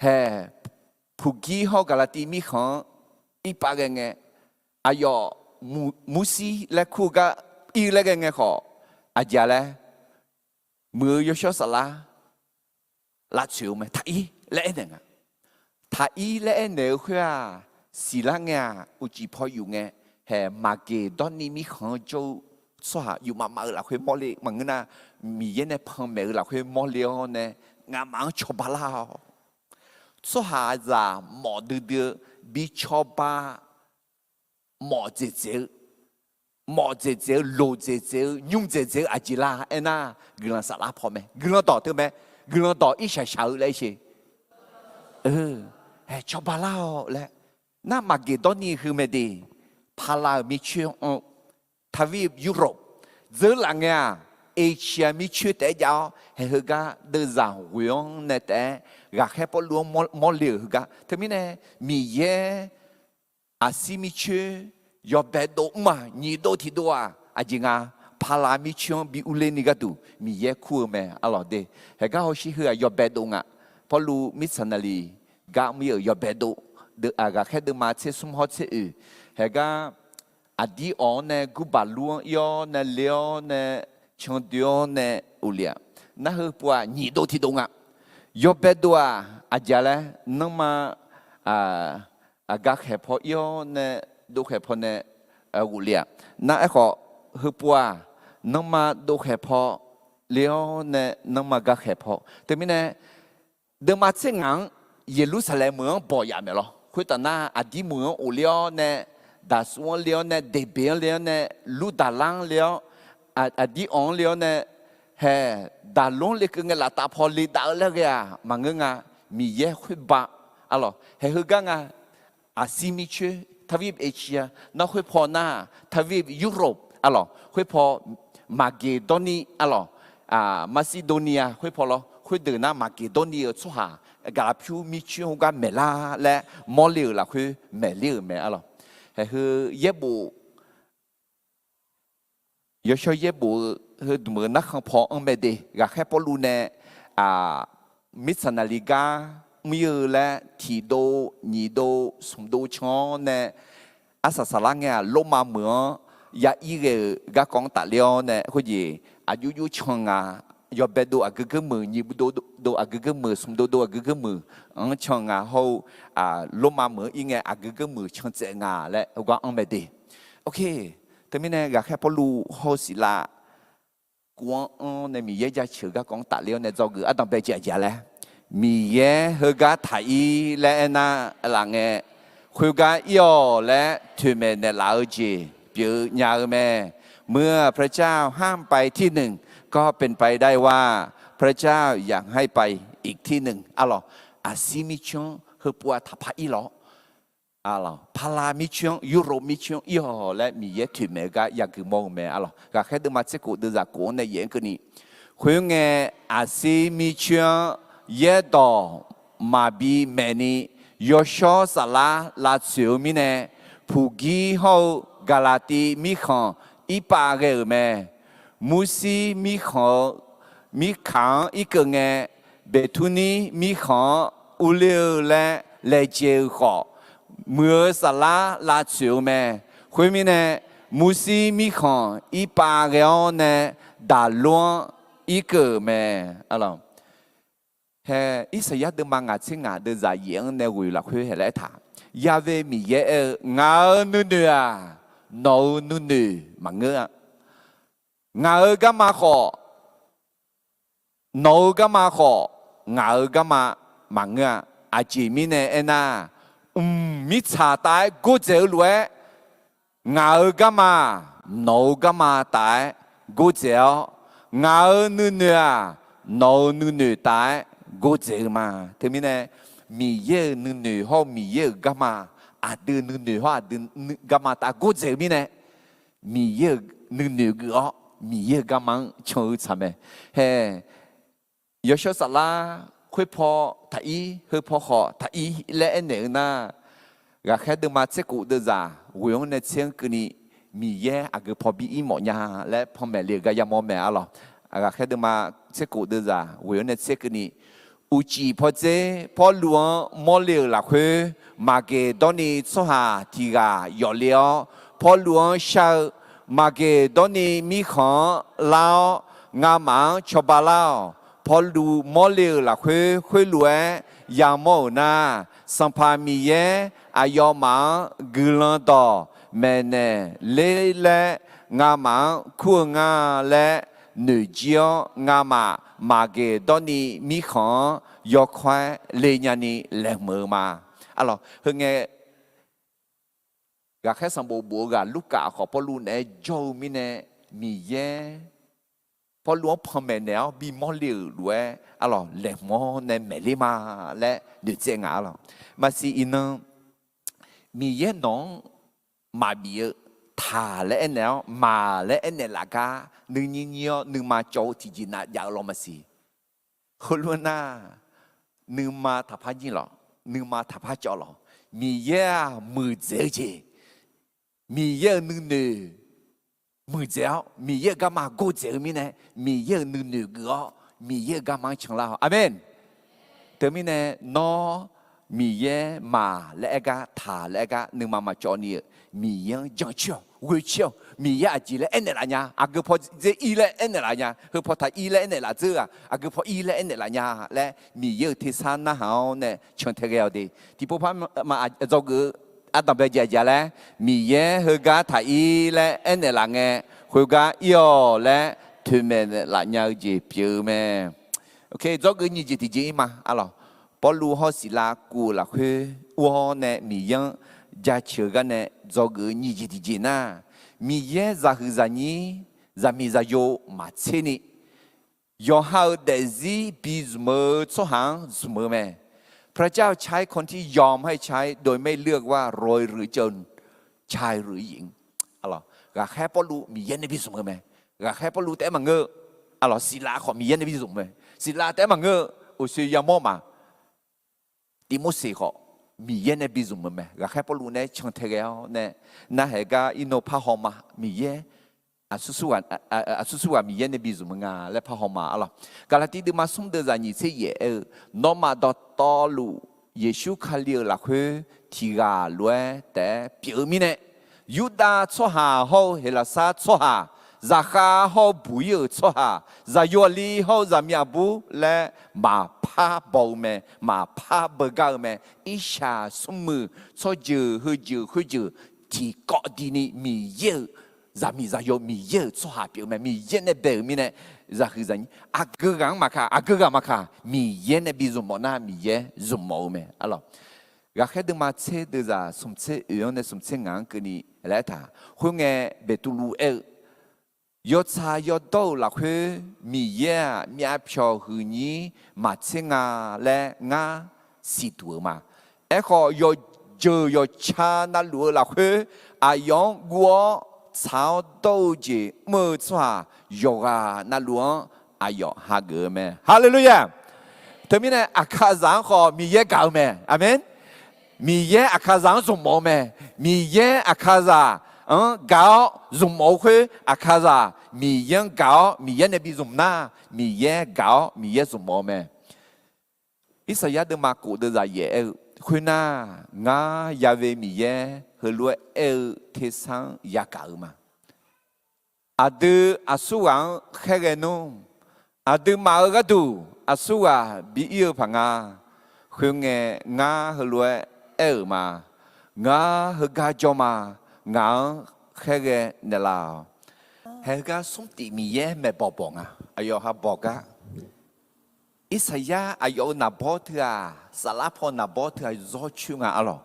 hae, Puqgir hawr-eu Gaqlaqtiv mirkhanq-anr irpav ghae ngae, aqyawf Mursir laer kur-eu gar ir laer ghae ngae khawf, aqjeq laer, muiq-eu yawshawr saflar lavtsoeq-eu mae, taqir laer aernaeq nga. Taqir laer aernaeq-eu khoer-aq, siqlar ngae-aq, uqcif paw yuf ngae, haeq Maqgeqdawrniv mirkhanq-anr jawr-eu tsawrhaq yufmaf maf-eu lafkhoer mawrle maqngeur nar, Miqyaer nae panmaeq-eu lafkhoer mawrle-awr nae, ngamaf-anr cawba lar-awq. Tsawrhaqzaq mawf duidui-eu, bi cawba mawf dzaeqdzaeq-eu, mawf dzaeqdzaeq-eu, loq dzaeqdzaeq-eu, nymr dzaeqdzaeq-eu aqjeq la aernar, guiqlanq saflar paw mae. Guiqlanq dawq teu mae. Guiqlanq dawq irshaq shaq-eu laer sher. Haeq cawba lar-awq laer. Nar Maqgeqdawrniv heu mae de. Pala-euq mircoer-anr, Taqvir Europe, dzeurlaf ngae-aq, Asia mircoer taef-aer jav-awr, haeq heugar deuvzaq ghoeq-anr nae taef-aer, ghaqkhaer Pawrluv-anr mawrle-euq heugar. Teumirnae, Miqyaer aqsir mircoer yawbae dov mr-aq, nyiq dov tiq dov-aq, aqjeq nga, pala mircoer-anr bi urler ni gharduq Miqyaer kur-eu mae arlawq de. Haeq gar hawsher heu-aq yawbae dov nga. Pawrluv mirtsaq naqliq gar mr-ir-euq yawbae dov, ghaqkhaer deuvma tser smr hawr tser oeq, haeq gar aqdir awq-anr nae gurbaq lur-anr ir-awr nae le-awr nae candoe-awr nae uqlef-aq, nar heu pov-aq nyiq dov tiq dov nga. Yawbae dov-aq aqjeq laer, nanrma aqgaf khaeq paw ir-awr nae dov khaeq paw nae ghofle-aq, nar aerkhawf, heu pov-aq, nanrma dov khaeq paw le-awr nae nanrma gaf khaeq paw. Teumirnae, deuvma tser ngaq-anr Yeqlursaqlaeq meuq-anr bawq yaf maeq lawr. Khoertaf nar, aqdir meuq-anr of le-awr nae, daqsur-anr le-awr nae, deqbeq-anr le-awr nae, lurdaqlar-anr le-awr, aqdir awq-anr le-awr nae, haeq daqlor-anr lekeuv ngae laftav paw le dav-eu laer ghae-aq maqngeur nga. Miqyaer khoerba arlawq, haeq heugar nga. Aqsir mircoer, Taqvir Asia, nar khoerpaw nar, Taqvir Europe arlawq, khoerpaw Maqgeqdawrniv arlawq, Maqsiqdonia khoerpaw lawr, khoerdeuq nar Maqgeqdawrniv-euq tsawrhaq, Gaqlaqpyur mircoer heugar maeqlar laer mawrle-euq lafkhoer maeqler-euq mae arlawq. Haeq heu yaerbof yawshawr yaerbof-eu heudmq-eu narkhan paw anr mae de. Ghaqkhaer Pawrluv nae mirtsaq naqliq gar mr-ir-eu laer tiq dov nyiq dov smq dov can-awr nae, arsaq saqlar ngae-aq, Lormav meuq-anr ya ir ghae-euq garkawv-anr tafler-awr nae khoerjeq aqjox jox can nga. Yawbae dov aqgeu geur meuq, nyiq dov dov aqgeu geur meuq, smq dov dov aqgeu geur meuq-anr can nga hawr-eu, Lormav meuq-anr ir ngae aqgeu geur meuq can tsaev nga laer heugar anr mae de. Ok, teumirnae ghaqkhaer Pawrluv hawr-eu Siqlav kuv-anr anr nae Miqyaer jaceuq-eu garkawv-anr tafler-awr nae dzawgeuf ardanq bae jeq aqjeq laer, Miqyaer heugar taq-ir laer aernar laf ngae, khoergar ir-awq laer toeqmaeq naeqlaf-eu jeq pyeuf nya-eu mae. เมื่อพระเจ้าห้ามไปที่หนึ่ง ก็เป็นไปได้ว่าพระเจ้าอยากให้ไปอีกที่หนึ่ง arlawq. Aqsir mircoer-anr heupov-aq taqpaq ir lawr. Pala mircoer-anr, Europe mircoer-anr ir-awq laer Miqyaer toeqmaeq-eu gar yageuf mawr-eu mae arlawq. Ghaqkhaer deuvma tser khof deuvzaq khof-anr nae yaef-anr keuvni, khoerngae, aqsir mircoer-anr yaerdawq maqbi maeqni, yawshawr saflar lavtsoeq-eu mirnae, Puqgir hawr-eu Gaqlaqtiv mirkhanq irpav ghae-euq mae. Murshir mirkhanq-eu mirkaq-anr irkeuv ngae, Beqturnir mirkhanq-anr urler-eu laer laejae-eu khawf, muiq-eu saflar lavtsoeq-eu mae. Khoermirnae, Murshir mirkhanq irpav ghae-awr nae daqlor-anr irkeuv-euq mae. Hae, Irsaqyar deuvma ngaq tser ngaq deuvzaq yaef-anr nae ghoeq lafkhoer hae laer aertaq, Ya've Miqyaer aer-eu, Ngaq-euq nuinoeq-aq, nawq-euq nuinoeq maqngeur-a. Ngaq-euq garma khawf, nawq-euq garma khawf, ngaq-euq garma maqngeur-a. Aqjeq mirnae aernar, mq mirtsaq tav-aer gordzaeq-eu lof-aer, ngaq-euq garma-aq, nawq-euq garma tav-aer gordzaeq-awr, ngaq-euq nuinoeq-aq, nawq-euq nuinoeq tav-aer gordzaeq-eu ma. Teumirnae, Miqyaer-euq nuinoeq hawr-eu Miqyaer-euq garma, aqdui nuinoeq hawr aqdui garma tav gordzaeq-eu mirnae, Miqyaer-euq nuinoeq geuf-awr, Miqyaer-euq garma-anr can-eu tsaq mae. Hae, yawshawr saflar khoerpaw taq-ir, heupaw khawf taq-ir laer aernaeq-eu nar, ghaqkhaer deuvma tser khof deuvzaq ghoeq-anr nae tser-anr keuvni, Miqyaer aqgeu paw bi ir mawf nya laer panmaeq le-euq gar yamawr mae arlawq. Ghaqkhaer deuvma tser khof deuvzaq ghoeq-anr nae tser keuvni, Uqcif pawdzer Pawrluv-anr mawrle-euq lafkhoer, Maqgeqdawrni tsawrhaq tiq ghaq yawf le-awr, Pawrluv-anr shar-eu, Maqgeqdawrni mirkhanq-anr lar-awr, ngamaf-anr cawba lar-awq. Pawrluv mawrle-euq lafkhoer khoerlof-aer yamawr-euq nar, Sanqpaq Miqyaer aqyawfmaf-anr guiqlanq dawq maeqnaeq ler laer ngamaf-anr kur-eu nga laer noeqjir-awr, ngamaf Maqgeqdawrni mirkhanq-anr yawkawr-aer le nyani laeqhmq-eu ma. Arlawq, heu ngae, ghaqkhaer sanqbof bof-eu ghaq Lurkaf khawf Pawrluv naeq-aer jawr-eu mirnae, Miqyaer Pawrluv-anr panmaeq naeq-awr bimawr le-euq lof-aer arlawq laeqhmq-awr nae maeqler ma laer noeqtsaev nga arlawq. Maqsiq iqnan Miqyaer nawq-anr maqbif-eu taq laer aernaeq-awr maq laer aernaeq laf gar nuinyir nyir-awr nuima cawv-eu tiqjeq nav jav-eu lawr maqsiq. Heulof-aer nar, nuima taqpar nyir lawq, nuima taqpar cawv lawq. Miqyaer-aq muiqdzaeq-eu jeq, Miqyaer-euq nuinoeq muiqdzaeq-awr Miqyaer-euq garma gordzaeq-eu mirnae, Miqyaer-euq nuinoeq geuf-awr Miqyaer-euq garma-anr canlar-awq. Aqmeq. Teumirnae nawr Miqyaer maq laer aer gar taq laer aer gar nuima maqcawv ni-eu Miqyaer-anr jancoer-awq, ghoecoer-awq. Miqyaer aqjeq laer aernaeq laf nya, aqgeu paw dzer ir laer aernaeq laf nya, heu paw taq ir laer aernaeq laf dzeur-aq, aqgeu paw ir laer aernaeq laf nya laer Miqyaer-euq tersar narhaq-awr nae cantae ghae-awq de. Tiqpov par ma dzawgeuf-eu ardanq bae jaeq jaeq laer, Miqyaer heugar taq ir laer aernaeq laf ngae, khoergar ir-awq laer toeqmaeq laf nya-eu jeq pyeuf-eu mae. Dzawgeuf nyiq jeq tiqjeq ir ma arlawq. Pawrluv hawr Siqlav kuv-euq lafkhoer ur-awr nae Miqyaer-anr jaceuq-eu gar nae dzawgeuf-eu nyiq jeq tiqjeq nar, Miqyaer zaqhuiq zaqnyir zaqmiq zaqyo maqtser ni, yawqha-euq daefzir bizmq-eu tsawrhaq-anr zmq-eu mae. พระเจ้าใช้คนที่ยอมให้ใช้โดยไม่เลือกว่าโรยหรือจน ชายหรือหญิง Ghaqkhaer Pawrluv Miqyaer nae bizmq-eu mae. Ghaqkhaer Pawrluv taef-aer maqngeur-eu, arlawq Siqlav khawf Miqyaer nae bizmq mae. Siqlav taef-aer maqngeur-eu, uqshoe yamawr ma. Tivmorseq khawf Miqyaer nae bizmq-eu mae. Ghaqkhaer Pawrluv nae-aer cantae ghae-awr nae, narhaq gar irnov parhaw ma. Miqyaer aqsur surghaq Miqyaer nae bizmq-eu nga laer parhaw ma arlawq. Gaqlaqtiv deuvma smr deuvzaq nyiq tser yaef aer-eu, nawmaf dawqtawvluf Yeqsur Kali-euq lafkhoer tiq ghaq lof-aer taef-aer pyeuf-eu mirnae, Yurdav tsawrhaq hawr-eu Heqlaqsar tsawrhaq, zaqkhav hawr-eu buq ir-euq tsawrhaq, zaqyo aqli hawr-eu zaqmiq aqbur laer maqpar baw-eu mae, maqpar beugar-eu mae. Irshaq smrmuiq tsawrjeuq heujeuq khoerjeuq tiqkawv dini Miqyaer-euq zaqmiq zaqyo Miqyaer-euq tsawrhaq pyeuf-eu mae. Miqyaer nae bae-euq mirnae, zaqhuiq zaqnyir aqgeu ghaq-anr maqkaq, aqgeu ghaq maqkaq, Miqyaer nae bizmq mawf nar Miqyaer zmq mawf-eu mae arlawq. Ghaqkhaer deuvma tser deuvzaq smq tser oeq-anr nae smq tser ngaq-anr keuvni laer aertaq. Khoerngae Beqtuvluv aer-eu, yawtsaq yawdawr-euq lafkhoer Miqyaer-aq myavpyawq huiqnyir maqtser nga laer ngar siqduq-eu ma. Aerkhawf, yawqjeuq yawqtsa navluf-eu lafkhoer aqyawf-anr guv-awr tsaq-awr dawr-eu jeq mr-eu tsawrhaq yawqghaq navluf-anr aqyawf hageuf-eu mae. Haleluya! Teumirnae Aqkaqzaq-anr khawf Miqyaer gaq-eu mae. Aqmeq. Miqyaer Aqkaqzaq-anr zmqmawf-eu mae. Miqyaer Aqkaqzaq-anr gaq-awr zmqmawf-eu khoer, Aqkaqzaq Miqyaer-anr gaq-awr Miqyaer nae bizmq nar, Miqyaer gaq-awr Miqyaer zmqmawf-eu mae. Irsaqyar deuvma kof deuvzaq yaef aer-eu, khoernar, ngar Ya've Miqyaer heulof-aer aer-eu tersar-anr yagaq-eu ma. Aqdui aqsurghaq-anr khaerghae nmr. Aqduimaf-euq gharduq aqsurghaq bi ir-eu paq nga. Khoerngae, ngar heulof-aer aer-euq ma. Ngar heugar jawr ma. Ngaq-anr khaerghae naeqlaf-awq. Haegar smrtif Miqyaer maeqbawq bawq nga. Aqyawf ha bawq gar. Irsaqyar aqyawf-euq naqbawr teughaq, saflar paw naqbawr teughaq zawr coer nga arlawq.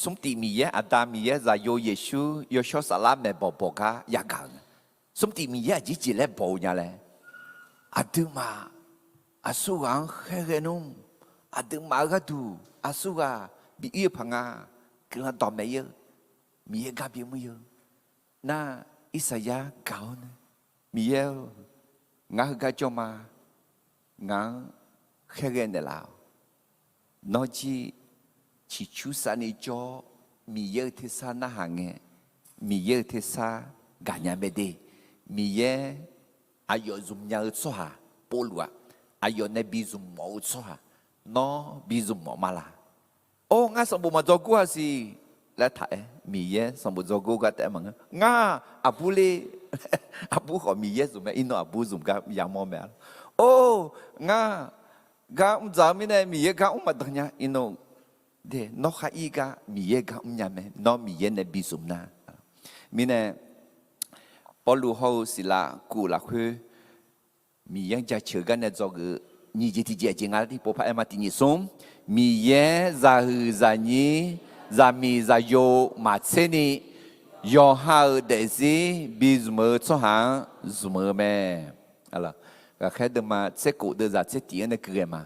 Smrtif Miqyaer, Aqda Miqyaer, Zaqyo Yeqsur, Yawshawr Saflar maeqbawq bawq gar yagaq-euq. Smrtif Miqyaer aqjeq jeq laer bawq-eu nya laer, aqduimaf aqsurghaq-anr khaerghae nmr. Aqduimaf-euq gharduq aqsurghaq bi ir-eu paq nga. Guiqlanq dawqmaeq ir-eu, Miqyaer gar bimr ir-eu. Nar, Irsaqyar gaq-awr nae, Miqyaer-or, ngar heugar jawr ma. Ngaq-anr khaerghae naeqlaf-awq. Nawr jir ciqcur savni jawr-awr, Miqyaer-euq tersar narhaq ngae, Miqyaer-euq tersar gaqnya mae de. Miqyaer aqyawf zmqnya-eu tsawrhaq Pawrluv-aq, aqyawf nae bi zmq mawf-eu tsawrhaq, nawr bi zmq mawf ma laq? Or, ngar sanqbof maqdzawgor-a siq laer taq-aer, Miqyaer sanqbof dzawgor gar taef-aer maqngeur. Ngar aqbur ler, aqbur khawf Miqyaer zmq mae, iqnan aqbur zmq gar yamawr mae. Or, ngar gar mrdzaq-eu mirnae Miqyaer gar mr maqdan nya, iqnan nawr khar ir gar Miqyaer gar mrnya mae, nawr Miqyaer nae bi zmq nar. Mirnae Pawrluv hawr-eu Siqlav kuv lafkhoer Miqyaer-anr jaceuq gar nae dzawgeuf-eu nyiq jeq tiqjeq aqjeq nga laer tiqpov paraer ma. Tiq nyiq smr, Miqyaer zaqhuiq zaqnyir zaqmiq zaqyo maqtser ni, yawqha-euq daefzir bi zmq-eu tsawrhaq-anr zmq-eu mae. Ghaqkhaer deuvma tser kof deuvzaq tser tiq-anr nae kuighae ma.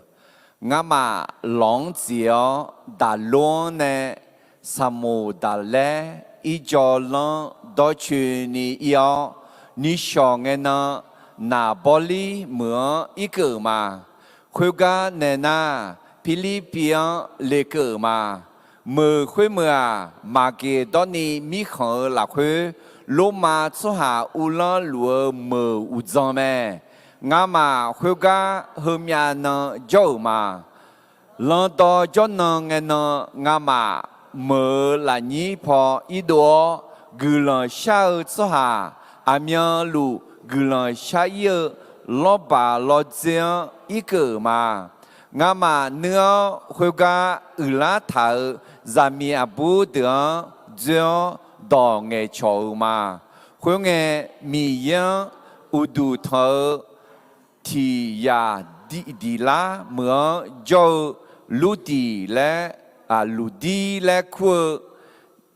Ngamaf lawq-anr tseq-awr daqlor-anr nae saqmoq daqlaer irjawvlanr dawrcoeni ir-awr, nishawq ngae nan naqbawr lir meuq-anr irkeuv-euq ma. Khoergar nae nar, Pirlirpiv-anr lekeuv-euq ma. Meuq khoermeuq-aq, Maqgeqdawrni mirkhanq-euq lafkhoer, Lormav tsawrhaq uvlanr luf-eu meuq uqdzan mae. Ngamaf khoergar heumyav nan jawr-euq ma. Landawv jawrnan ngae nan ngamaf meuq-euq lafnyir paw irdov-awr, guiqlanq shar-eu tsawrhaq aqmyanluf guiqlanq shar ir-eu lawrbaq lawrdzer-anr irkeuv-euq ma. Ngamaf nuir-awr khoergar uiqlar taq-euq zaqmiq aqbur deuq-anr dzoer-awr dawq ngaeqcawq-euq ma. Khoerngae, Miqyaer-anr uqduq tanq-eu tiq yaq diqlar meuq-anr jawr-eu Lurdiq laer, Luqdir laer kur-eu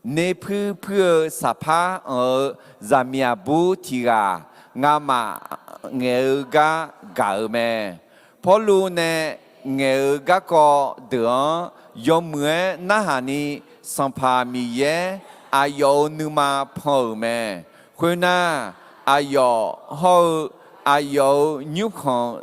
nerpuir puir-eu saqpar anq-eu zaqmiq aqbur tiq ghaq ngamaf ngaeq-eu gar gaq-euq mae. Pawrluv nae ngaeq-eu garkawv deuq-anr yawmuiq-aer narhaq ni, Sanqpaq Miqyaer aqyawf-euq nuima pan-euq mae. Khoernar, aqyawf hawr-eu aqyawf-euq nymrkhanq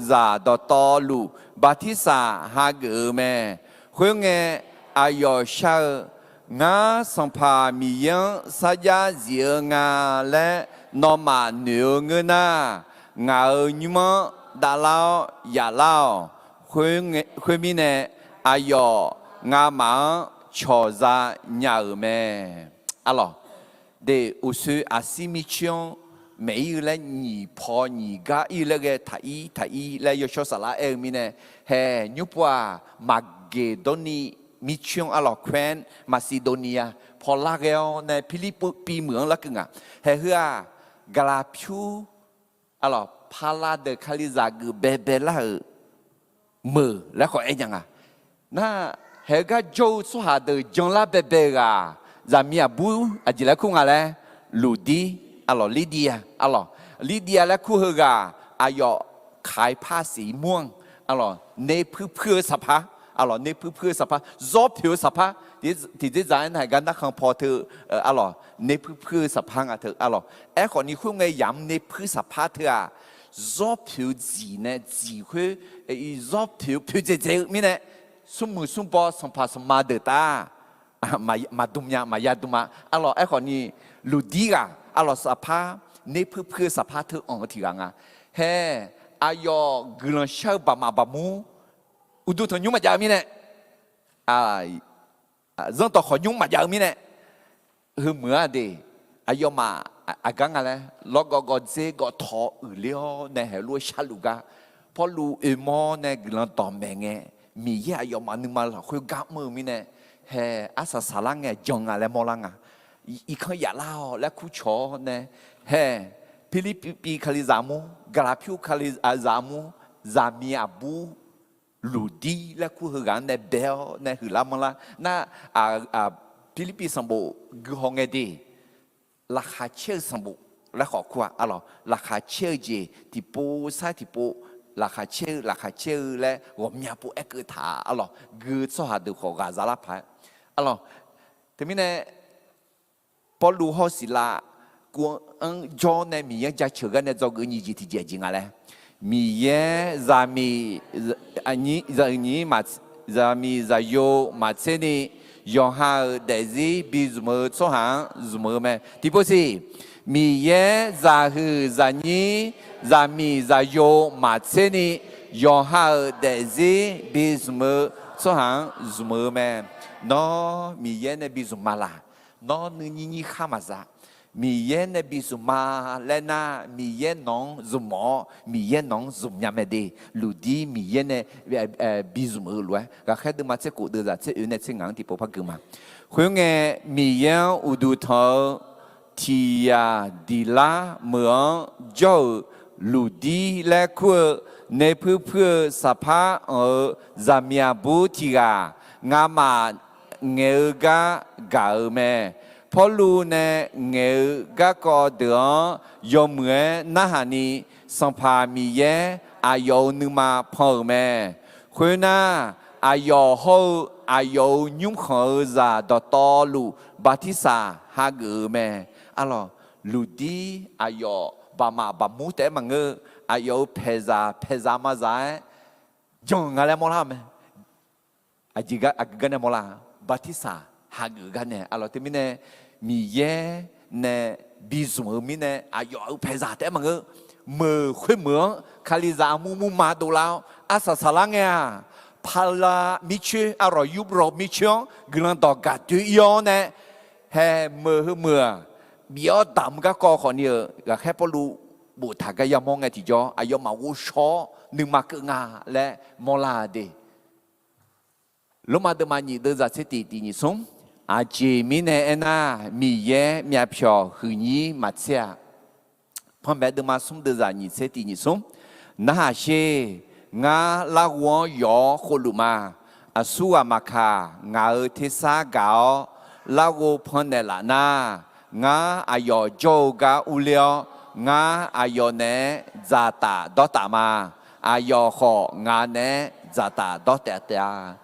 zaq dawqtawvluf bartirsaq hageuf-eu mae. Khoerngae, aqyawf shar-eu, Ngar Sanqpaq Miqyaer-anr sarjax zif-eu nga laer nawmaf noeq-eu ngeur nar, ngaq-euq nymr-anr davlar-awr yaflar-awq. Khoermirnae, aqyawf ngamaf-anr cawqza nya-euq mae. Arlawq, de, uqshoe aqsir mircoer-anr maeq ir-eu laer nyiq paw nyiq gar ir-eu laer ghae taq ir taq ir laer yawshawr saflar aer-eu mirnae, hae, nymr pov-aq, Maqgeqdawrni mircoer-anr arlawq, Corinth, Macedonia pawlar ghae-awr nae Pirlirpiv meuq-anr larkeuv nga. Hae, heu-aq, Gaqlaqpyur, arlawq, pala deuq Kalizaq geuf baebae lar-euq meuq laer khawf aer nya nga. Nar, haeq-eu gar jawr-eu tsawrhaq deuq janlar baebae-eu ghaq, zaqmiq aqbur aqjeq laer kur nga laer, Luqdir, arlawq, Lirdiya, arlawq, Lirdiya laer kur heu ghaq, aqyawf Kaiqpar siq mur-anr, arlawq, nerpuir puir-eu saqpar, arlawq, nerpuir puir-eu saqpar, zawr poeq-eu saqpar, tiqdzer zaq-aer nar haeq gar narkhan paw teu, arlawq, nerpuir puir-eu saqpar nga teu, arlawq. Aerkhawf ni khoerngae yamq nerpuir saqpar teu-aq, zawr poeq-eu dziq nae dziq khoer, zawr poeq-eu poeqdzaeq dzaeq-eu mirnae, smrmuiq smrbaw sanqpaq sanqma deuq taf maqdm nya, maqya dm-a. Arlawq, aerkhawf ni Luqdir ghaq, arlawq, saqpar, nerpuir puir-eu saqpar teu anq-eu tiq ghaq nga. Hae, aqyawf guiqlanq shar-eu baqmaf baqmur, uqduq tanqnymr maqjav-eu mirnae, zanrdawq khawqnymr maqjav-eu mirnae, heumeuq-a de, aqyawfmaf aqgar nga laer lawrgawv gawv dzer gawv taw uiqler-awr nae haeq lof-aer sharluf gar, Pawrluv oeqmawr nae guiqlanq dawqmaeq ngae, Miqyaer aqyawfmaf nuima lafkhoer gar mr-eu mirnae, hae, arsaq saqlar ngae jan nga laer mawrlar nga. Irkanr yaflar-awq laer kurcawq-awr nae, hae, Pirlirpiv kalizaq mur, Gaqlaqpyur kalizaq mur, zaqmiq aqbur Luqdir laer kur heughaq-anr nae bae-awr nae huiqlar manrlar nar, Pirlirpiv sanqbof guihaw ngae de, laqkhaq caer-eu sanqbof laer khawf kur-a, arlawq, laqkhaq caer-eu jeq tiqpov sar tiqpov, laqkhaq caer-eu laqkhaq caer-eu laer ghawqmya pov aerkeuv taq, arlawq, gui-eu tsawrhaq deuq khawf ghaq zalar paq-aer, arlawq, teumirnae Pawrluv hawr Siqlav kuv-anr jawr nae Miqyaer-anr jaceuq gar nae dzawgeuf nyiq jeq tiqjeq aqjeq nga laer, Miqyaer zaqmiq, zaqmiq zaqyo maqtser ni, yawqha-euq daefzir bi zmq-eu tsawrhaq-anr zmq-eu mae. Tiqpov siq, Miqyaer zaqhuiq zaqnyir zaqmiq zaqyo maqtser ni, yawqha-euq daefzir bizmq-eu tsawrhaq-anr zmq-eu mae. Nawr Miqyaer nae bizmq ma laq? Nawr nuinyir nyir khar maqza. Miqyaer nae bizmq ma laer nar, Miqyaer nawq-anr zmq mawf-awr, Miqyaer nawq-anr zmq nya mae de. Lufdir Miqyaer nae bizmq-eu lof-aer, ghaqkhaer deuvma tser khof deuvzaq tser oe nae tser ngaq-anr tiqpov par gui ma. Khoerngae, Miqyaer-anr uqduq tanq-eu tiq yaq diq lar meuq-anr jawr-euq Lufdir laer kur-eu nae puir puir-eu saqpar anq-eu zaqmiq aqbur tiq ghaq ngamaf ngaeq-eu gar gaq-euq mae. Pawrluv nae ngaeq-eu garkawv deuq-anr yawmuiq-aer narhaq ni, Sanqpaq Miqyaer aqyawf-euq nuima pan-euq mae. Khoernar, aqyawf hawr-eu aqyawf-euq nymrkhanq-eu zaq dawqtawvluf bartirsaq hageuf-eu mae. Arlawq, Lufdir aqyawf baqmaf baqmur taef-aer maqngeur, aqyawf-euq paeqzaq paeqzaq mazaq-aer jan nga laer mawrlar-eu mae. Aqjeq gar, aqgeu gar nae mawrlar, bartirsaq hageuf gar nae. Arlawq, teumirnae Miqyaer nae bizmq-eu mirnae aqyawf-euq paeqzaq taef-aer maqngeur, meuq khoermeuq-anr Kalizaq armur murma dovlar-awr arsaq saqlar ngae-aq, Pala mircoer, arlawq, Yurlawq mircoer-anr guiqlanq dawq gaq doe-ir-awr nae, haeq meuq heu meuq-aq, bif-awr damq-eu garkawv khawfni-euq ghaqkhaer Pawrluv boftaq gar yamawr ngae tiqjawr, aqyawfmaf ghovshaw-awr nuima keuv nga laer mawrlar-eu de. Lormav deuvma nyiq deuvzaq tser tiq tiq nyiq smr. Aqjeq mirnae aernar, Miqyaer myavpyawq huiqnyir maqtser-a. Panmaeq deuvma smr deuvzaq nyiq tser tiq nyiq smr. Narhaq sher. Ngar larghov-anr yawf-awr khovluf ma. Aqsurghaq maqkaq, ngaq-euq tersar gaq-awr larghov pannaeq laf nar, ngar aqyawf jawr-eu gar urler-awr, ngar aqyawf naeq-aer dzaqtaf dawrtaf ma. Aqyawf khawf ngaq naeq-aer dzaqtaf dawrtaf taef-a.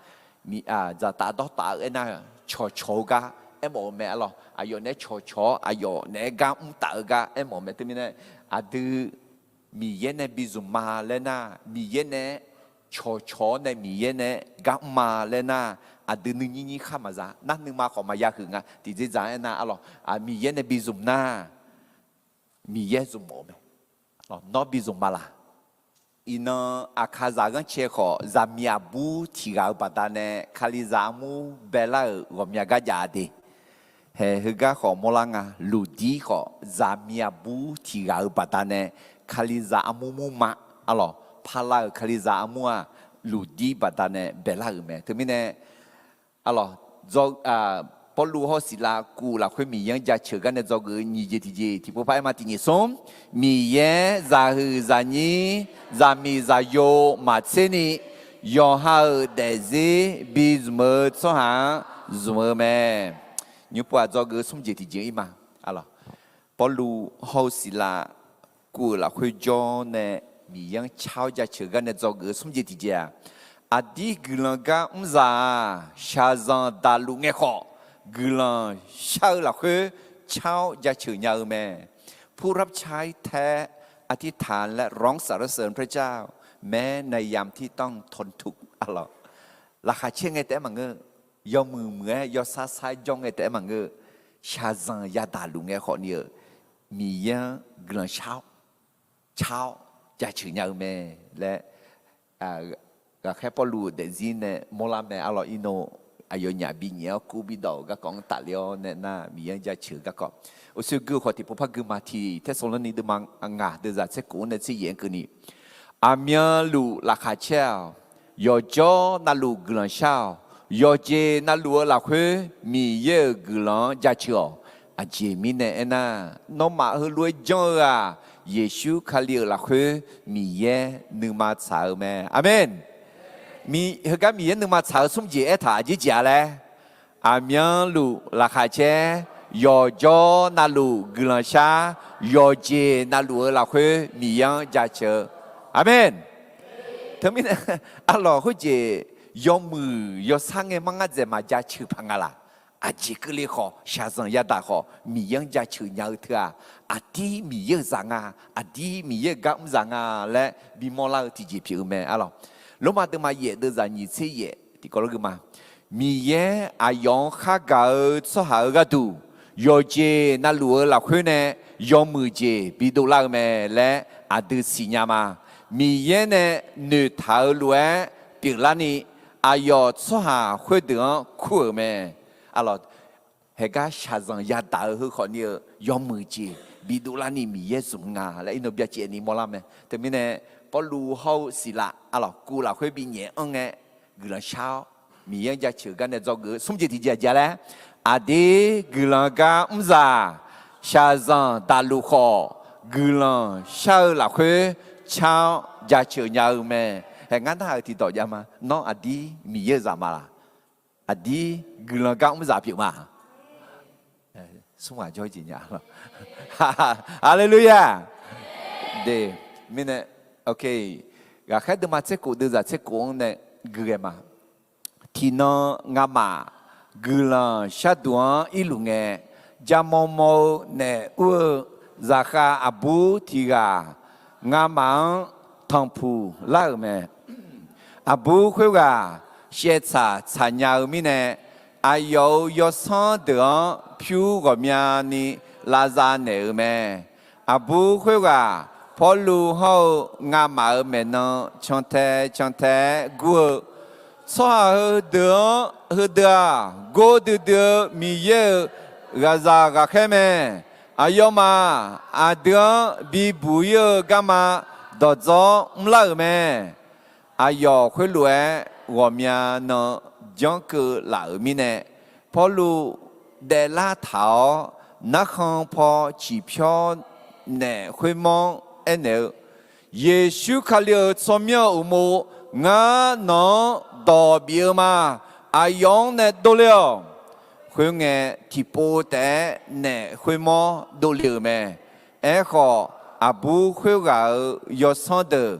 Dzaqtaf dawrtaf-eu aernar, cawqcawq-eu gar aermawf-eu mae. Arlawq, aqyawf naeq-aer cawqcawq-awr aqyawf naeq-aer gar mr taf-eu gar aermawf-eu mae. Teumirnae aqdui Miqyaer nae bizmq ma laer nar, Miqyaer nae-aer cawqcawq-awr nae Miqyaer nae-aer gar mr ma laer nar, aqdui nuinyir nyir khar maqza nar, nuima khawf maqya huiq nga. Tiqjeq dzaq-aer nar, arlawq, Miqyaer nae bizmq nar, Miqyaer zmq mawf-eu mae. Nawr bizmq ma laq? Iqnan Aqkaqzaq ghanrcae khawf, zaqmiq aqbur tiq ghaq-euq baqdanae Kalizaq armur baelar-euq ghawqmya gar jav-a de. Haeq heugar khawf mawrlar nga. Lufdir khawf, zaqmiq aqbur tiq ghaq-euq baqdanae Kalizaq armur murma, arlawq, Pala-euq Kalizaq armur-aq, Lufdir baqdanae baelar-euq mae. Teumirnae, arlawq, Pawrluv hawr Siqlav kuv lafkhoer Miqyaer-anr jaceuq gar nae dzawgeuf-eu nyiq jeq tiqjeq tiqpov par aer ma. Tiq nyiq smr. Miqyaer zaqhuiq zaqnyir zaqmiq zaqyo maqtser ni, yawqha-euq daefzir bizmq-eu tsawrhaq-anr zmq-eu mae. Nymr pov-aq dzawgeuf-eu smr jeq tiqjeq ir ma. Pawrluv hawr-eu Siqlav kuv-euq lafkhoer jawr nae Miqyaer-anr car-awr jaceuq gar nae dzawgeuf-eu smr jeq tiqjeq-aq, aqdir guiqlanq gar mrzaq-aq, shaqzanq daqluf ngae khawf, guiqlanq shar-eu lafkhoer car-awr jaceuq nya-eu mae. ผู้รับใช้แท้ อธิษฐานและร้องสรรเสริญพระเจ้า แม้ในยามที่ต้องทนทุกข์ Laqkhaq caer ngae taef-aer maqngeur. Yawmuiq muiq-aer yawsar sar-aer jawr ngae taef-aer maqngeur. Shaqzanq yadaq luf ngae khawfni-euq Miqyaer-anr guiqlanq shar-awr, car-awr jaceuq nya-eu mae laer, ghaqkhaer Pawrluv-euq daefzir nae mawrlar mae. Arlawq, irnov aqyawf nyaf bi nyaef-awr kur bi dawq-euq garkawv-anr tafler-awr nae nar, Miqyaer-anr jaceuq-eu garkawv, uqshoe gui-eu khawf tiqpov par gui ma. Tiq Tersaqlorni deuvma ngaq deuvzaq tser khof-anr nae tser yaef-anr keuvni, aqmyanluf laqkhaq caer-awq. Yawqjawr navluf guiqlanq shar-awq. Yawqjeq navluf-eu lafkhoer Miqyaer-euq guiqlanq-anr jaceuq-awq. Aqjeq mirnae aernar, nawmaf heulof-aer janr-eu-aq, Yeqsur Kali-euq lafkhoer Miqyaer nuima tsaq-eu mae. Aqmeq. Heugar Miqyaer nuima tsaq-eu smr jeq aertaq aqjeq jeq-a laer, aqmyanluf laqkhaq caer, yawqjawr navluf guiqlanq shar, yawqjeq navluf-eu lafkhoer Miqyaer-anr jaceuq-eu. Aqmeq. Teumirnae, arlawq, khoerjeq yawmuiq yawsar ngae mar ngar dzaeq maqjaceuq paq nga laq? Aqjeq keuvle khawf, shaqzanq yadaq khawf, Miqyaer-anr jaceuq nya-eu teu-aq, aqdir Miqyaer-euq zaq nga, aqdir Miqyaer-euq gar mr zaq nga laer bimawr lar-eu tiqjeq pyeuf-eu mae. Arlawq, Lormav deuvma yaef deuvzaq nyiq tser yaef tiqkawv lof gui ma. Miqyaer aqyawf-anr khargaq-eu tsawrhaq-euq gharduq, yawqjeq navluf-eu lafkhoer nae yawmuiq jeq bidov lar-eu mae laer aqdui siqnya ma. Miqyaer nae noeqtaq-euq lof-aer pyeuflarni, aqyawf tsawrhaq khoerdeuq-anr kur-euq mae. Aqlawq, haeqgar shaqzanq yadaq-eu heu khawfni-eu yawmuiq jeq bidov larni Miqyaer zmq nga laer iqnan byacaevni mawrlar mae. Teumirnae, Pawrluv hawr-eu Siqlaq, aqlawq, kuv lafkhoer binyaef anr ngae guiqlanq shar-awr, Miqyaer-anr jaceuq gar nae dzawgeuf-eu smr jeq tiqjeq aqjeq laer, aqdir guiqlanq gar mrzaq shaqzanq daqluf khawf, guiqlanq shar-eu lafkhoer car-awr jaceuq nya-eu mae. Haeq ngar narhaq-euq tiqdawq jav ma. Nawr aqdir Miqyaer-euq zaq ma laq? Aqdir guiqlanq gar mrzaq pyeuf ma. Smr ghaq jawr jeq nya lawq. Haleluya! De, mirnae, ok, ghaqkhaer deuvma tser khof deuvzaq tser khof-anr nae gui ghae ma. Tiqnan ngamaf guiqlanq sharduq-anr irluf ngae, jamaw maw-eu naef ur-eu zaqkhav aqbur tiq ghaq ngamaf-anr tanqpuq lar-euq mae. Aqbur khoerghaq shaevtsaq tsaqnya-eu mirnae, aqyawf-euq yawsanr deuq-anr pyur ghawqmyani lavzav naeq-euq mae. Aqbur khoerghaq Pawrluv hawr-eu ngamaf-euq maeqnan cantae cantae-aer gur-eu, tsawrhaq heudeuq-anr, heudeuq-aq, gordui dui-eu Miqyaer-euq ghaqzaq ghaqkhaer mae. Aqyawfmaf aqdui-anr bibuq ir-eu garma dawqdzawr mrlar-euq mae. Aqyawf khoerlof-aer ghawqmya nan janrkeuv laf-euq mirnae, Pawrluv daeflar taq-awr, narkhan paw ciqpyawr naef khoermawr-anr aernaeq-eu, Yeqsur Kali-euq tsawrmyanr-euq uqmov, ngar nawq-anr dawq bif-eu ma. Aqyawf-anr nae dovle-awq. Khoerngae, tiqpov taef-aer naef khoermawr dovle-euq mae. Aerkhawf, aqbur khoerghaq-euq yawsanr deuq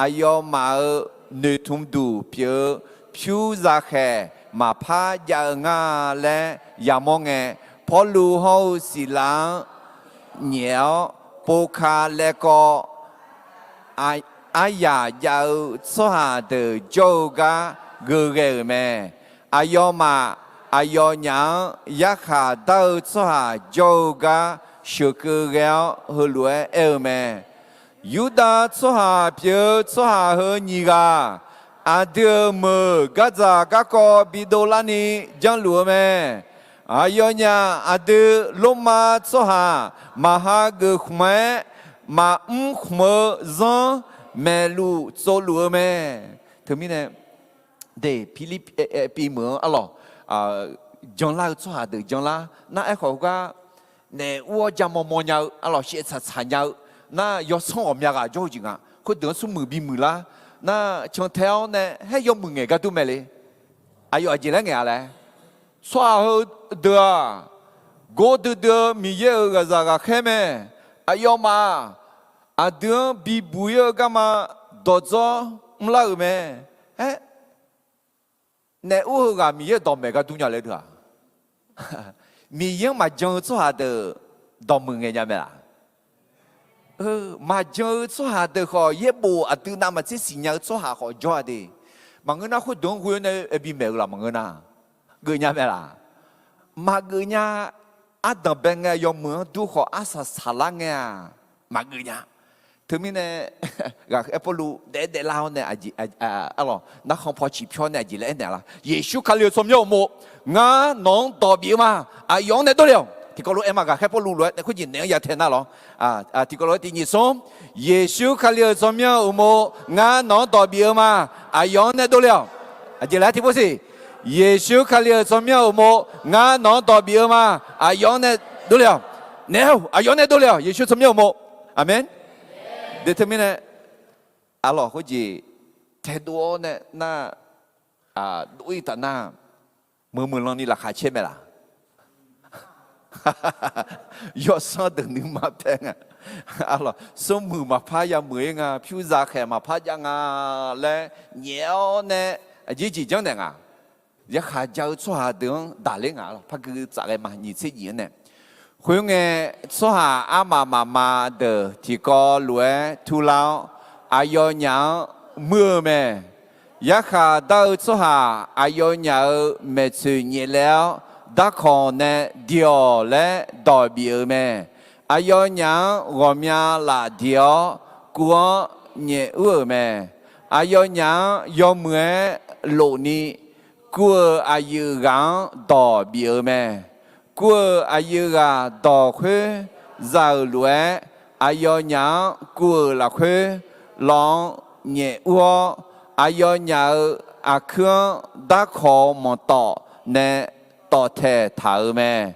aqyawfmaf-euq noeqtmq duq pyeuf-eu pyur zakhaeq maqpar jav-eu nga laer yamawr ngae, Pawrluv hawr-eu Siqlaq-anr nyaef-awr, pov ka laevkawv aryaq jav-eu tsawrhaq deuq jawr-eu gar geughae-euq mae. Aqyawfmaf aqyawfnyaf-anr yarkhaq dar-eu tsawrhaq jawr-eu gar sheuqkeuv ghae-awr, heulof-aer aer-eu mae. Yurdav tsawrhaq pyeuf-eu tsawrhaq heu nyiq ghaq, aqdui-euq meuq gardzaq garkawv bidov larni janrluf-eu mae. Aqyawfnyaf aqdui Lormav tsawrhaq maqha geuf khmq-aer, maqmr khmq-eu zanr maeqluf tsovluf-eu mae. Teumirnae, de, Pirlirpiv meuq-anr arlawq, janlar-eu tsawrhaq deuq janlar nar, aerkhawf heugar naef ur-awr jamaw maw nya-eu, arlawq, shaevtsaq tsaq nya-eu nar, yawsanr ghawqmya ghaq jawr-eu jeq nga. Khoerdeuq-anr smrmuiq bimuiq lar nar, cantae-awr nae haer yawmuiq ngaeq gar dur mae le. Aqyawf aqjeq laer ngaeq-a laer, tsawrhaq heudeuq-aq, gordui dui-eu Miqyaer-euq ghaqzaq ghaqkhaer mae. Aqyawfmaf aqdui-anr bibuq ir-eu garma dawqdzawr mrlar-euq mae. Aer, naef ur-eu ghaq Miqyaer dawqmaeq gar dur nya laer dui-aq, Miqyaer-anr maqjan-eu tsawrhaq deuq dawqmuiq ngaeq nya mae laq? Maqjan-eu tsawrhaq deuq khawf, yaerbof aqdui navmaqtser siqnya-eu tsawrhaq khawf jawr-a de. Maqngeur nar, khoerdeuq-anr ghoe-awr nae bimaeq-eu laf maqngeur nar, geufnya mae laq? Maqgeuf nya. Ardanqbae ngae yawmuiq-anr dur khawf, arsaq saqlar ngae-aq, maqgeuf nya. Teumirnae, ghaqkhaer Pawrluv daef daeflar-awr nae, arlawq, narkhan paw ciqpyawr nae aqjeq laer aernaeq lar? Yeqsur Kali-euq tsawrmyanr uqmov, ngar nawq-anr dawq bif-eu ma. Aqyawf-anr nae dovle-awq. Tiqkawv lof-aer ma, ghaqkhaer Pawrluv lof-aer nae khoerjeq naeq-anr ya tae nar lawr. Tiqkawv lof-aer tiq nyiq smr, Yeqsur Kali-euq tsawrmyanr uqmov, ngar nawq-anr dawq bif-eu ma. Aqyawf-anr nae dovle-awq. Aqjeq laer tiqpov siq, Yeqsur Kali-euq tsawrmyanr uqmov, ngar nawq-anr dawq bif-eu ma. Aqyawf-anr nae dovle-awq. Naeq-awq, aqyawf-anr nae dovle-awq. Yeqsur tsawrmyanr uqmov. Aqmeq. De teumirnae, arlawq, khoerjeq taedov-awr nae nar, dov-ir taf nar, meuq meuq lan ni laqkhaq caer mae laq? Yawsanr deuq nuima paer nga. Arlawq, smrmuiq maqpar yamuiq-ir nga, pyur zakhaeq maqpar jav nga laer nyaef-awr nae, aqjeq jeq janrnaeq nga. Yarkhaq ja-eu tsawrhaq deuq-anr daqler nga. Arlawq, par gui tsaf ghae ma, nyiq tser jif-anr nae. Khoerngae, tsawrhaq armaf mafma deuq tiqkawv lof-aer turlar-awr, aqyawfnyaf-anr muir-eu mae. Yarkhaq dar-eu tsawrhaq aqyawfnyaf-euq maeqtsoeq nyaeflaeq-awr, darkawq nae diq-awq laer dawq bif-eu mae. Aqyawfnyaf-anr ghawqmya laf diq-awr, kuv-anr nyaef ur-euq mae. Aqyawfnyaf-anr yawmuiq-aer lofni, kuv-euq aqyuif ghaq-anr dawq bif-eu mae. Kuv-euq aqyuif ghaq dawq khoer za-euq lof-aer, aqyawfnyaf-anr kuv-euq lafkhoer lawq-anr nyaef ur-awr, aqyawfnyaf-euq aqkuir-anr darkawq-eu manqtawf nae tawftaeq taq-euq mae.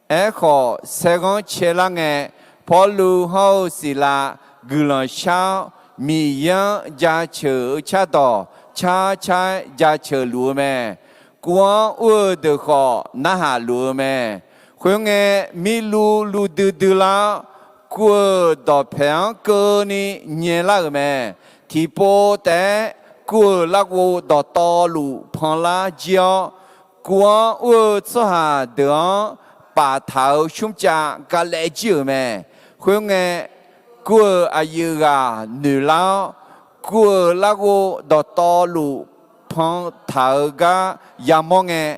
Aerkhawf, saerghanr caelar ngae, Pawrluv hawr-eu Siqlav guiqlanq shar-awr, Miqyaer-anr jaceuq-eu cardawq car car-aer jaceuq luf-eu mae. Kuv-anr ur-eu deuq khawf narhaq luf-eu mae. Khoerngae, mirluv luv duidui lar-awr, kuv-euq dawqpaeq-anr keuvni nyaelar-euq mae. Tiqpov taef-aer kuv-euq larghov dawqtawvluf panlar jir-awr, kuv-anr ur-eu tsawrhaq deuq-anr paftaq-euq smrcav galaev jir-euq mae. Khoerngae, kuv-euq aqyuif ghaq noeqlar-awr, kuv-euq larghov dawqtawvluf pantaq-eu gar yamawr ngae,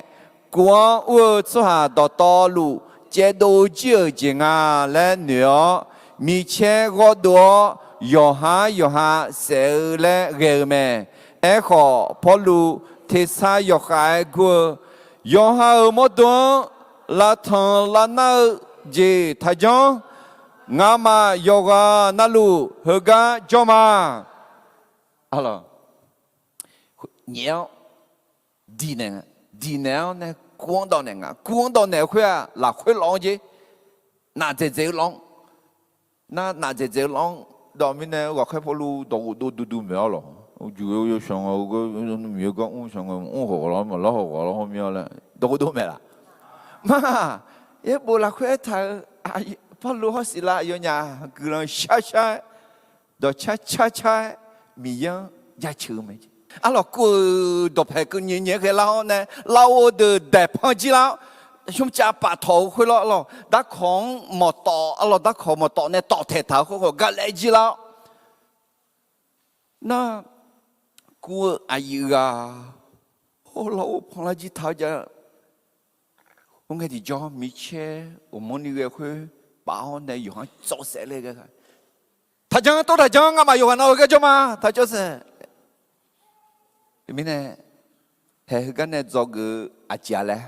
kuv-anr ur-eu tsawrhaq dawqtawvluf caevdov jir-euq jeq nga laer noeq-awr, micaer ghawrdov-awr yawqhar yawqha saef-eu laer ghae-eu mae. Aerkhawf, Pawrluv tersar yawkhav-aer gur-eu, yawqha-euq mawrdo-anr lavtanq lavnar-eu jeq taqjanr. Ngamaf yawqghaq navluf heugar jawr ma. Nyaef-awr diqnaeq, diqnaeq-awr nae kuv-anr dawvnaeq nga. Kuv-anr dawvnaeq khoer-aq, lafkhoer lawf-anr jer. Nafdzaeq dzaeq-eu lawf-anr, nar nafdzaeq dzaeq-eu lawf-anr dawv mirnae, ghaqkhaer Pawrluv dawqghofdov duidui maeq-awr lawq. Uqjuq-eu yawsanq nga-eu gar, Miqyaer gar mr sanq nga, mr khawf ghawq lar, maqlar khawf ghawq lar hawr mir-awr laer dawqghofdov maeq laf. Ma, yaerbof lafkhoer aertaq-eu, Pawrluv hawr Siqlav aqyawfnyaf guiqlanq shar shar-aer, dawqcar car car-aer Miqyaer-anr jaceuq-eu mae. Arlawq, kuv-euq dawqpaeq keuvni nyaef ghae lar-awr nae, larghov deuq daeqpanr jir lar-awr, smrcav paftawq-eu khoer lawr, arlawq, darkawq-anr mawqtawf, arlawq, darkawq mawqtawf nae tawftaeq taq-eu khoer khawf galaev jir lar-awr, nar, kuv-eu aqyuif ghaq hawr larghov panlar jir taq-awr jav. Khoerngae tiqjawr micaer uqmanrni ghae khoer paf-awr nae yawqha-anr cawv saef ler ghae, taqjanr tov taqjanr, ngamaf yawqghaq navluf heugar jawr ma, taq cawv saef. Teumirnae, haeq heugar nae dzawgeuf-eu aqjeq-a laer,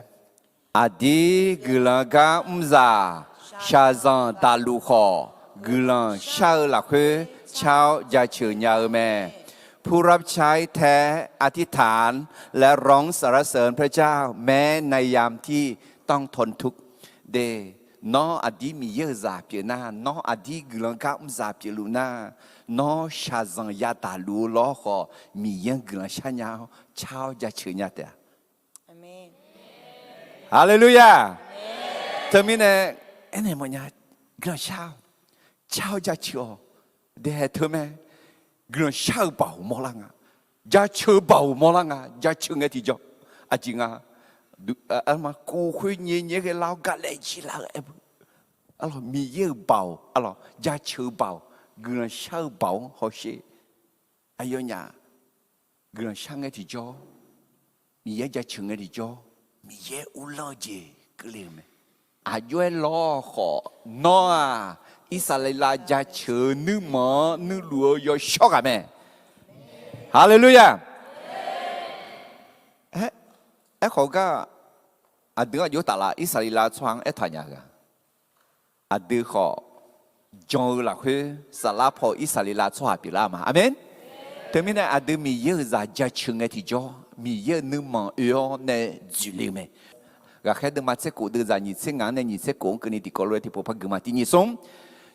aqdir guiqlanq gar mrzaq shaqzanq daqluf khawf, guiqlanq shar-eu lafkhoer car-awr jaceuq nya-eu mae. ผู้รับใช้แท้ อธิษฐาน และร้องสรรเสริญพระเจ้า แม้ในยามที่ต้องทนทุกข์ De, nawr aqdir Miqyaer-euq zaq pyeuf nar, nawr aqdir guiqlanq gar mrzaq pyeufluf nar, nawr shaqzanq yadaq luf-eu lawr khawf, Miqyaer-anr guiqlanq sharnya-awr car-awr jaceuq nya taef-a. Haleluya! Teumirnae, aernaeq mawfnya, guiqlanq shar-awq, car-awr jaceuq-awq. Daehae teumae, guiqlanq shar-eu baoq mawrlar nga, jaceuq-eu baoq mawrlar nga, jaceuq ngae tiqjawr. Aqjeq nga, arma kov khoer nyae nyae ghae lar-awr galaev jir lar-eu aer-eu, arlawq, Miqyaer-euq baoq, arlawq, jaceuq-eu baoq, guiqlanq shar-eu baoq-anr hawsher. Aqyawfnyaf guiqlanq shar ngae tiqjawr, Miqyaer jaceuq ngae tiqjawr, Miqyaer uvlanr-eu jeq keuvle-euq mae. Aqjox-aer lawr khawf, nawr-aq, Irsaqleqlav jaceuq-eu nuirmanq-anr nuiluf-eu yawshawr ghaq mae. Haleluya! Aerkhawf gar, aqdui-anr aqjox taflaf Irsaqleqlav tsawrhaq-anr aertaq nya-eu gaq, aqdui khawf jan-eu lafkhoer saflar paw-eu Irsaqleqlav tsawrhaq pyeuflar ma. Aqmeq. Teumirnae aqdui Miqyaer-euq zaq jaceuq ngae tiqjawr, Miqyaer-euq nuirmanq oe-awr nae dzoeqle-eu mae. Ghaqkhaer deuvma tser khof deuvzaq nyiq tser ngaq-anr nae nyiq tser khof-anr keuvni tiqkawv lof-aer tiqpov par gui ma. Tiq nyiq smr.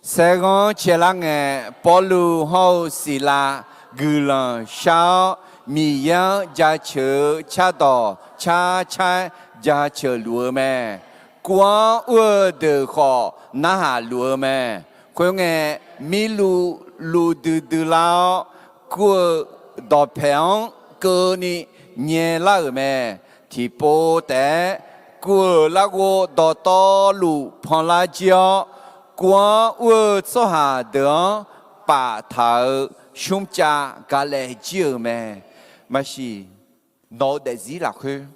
Saerghanr caelar ngae, Pawrluv hawr-eu Siqlav guiqlanq shar-awr, Miqyaer-anr jaceuq-eu cardawq car car-aer jaceuq luf-eu mae. Kuv-anr ur-eu deuq khawf narhaq luf-eu mae. Khoerngae, mirluv luv duidui lar-awr, kuv-eu dawqpaeq-anr keuvni nyaelar-euq mae. Tiqpov taef-aer kuv-euq larghov dawqtawvluf panlar jir-awr, kuv-anr ur-eu tsawrhaq deuq-anr paftaq-eu smrcav galaev jir-euq mae. Maqsiq, nawq-eu daefzir lafkhoer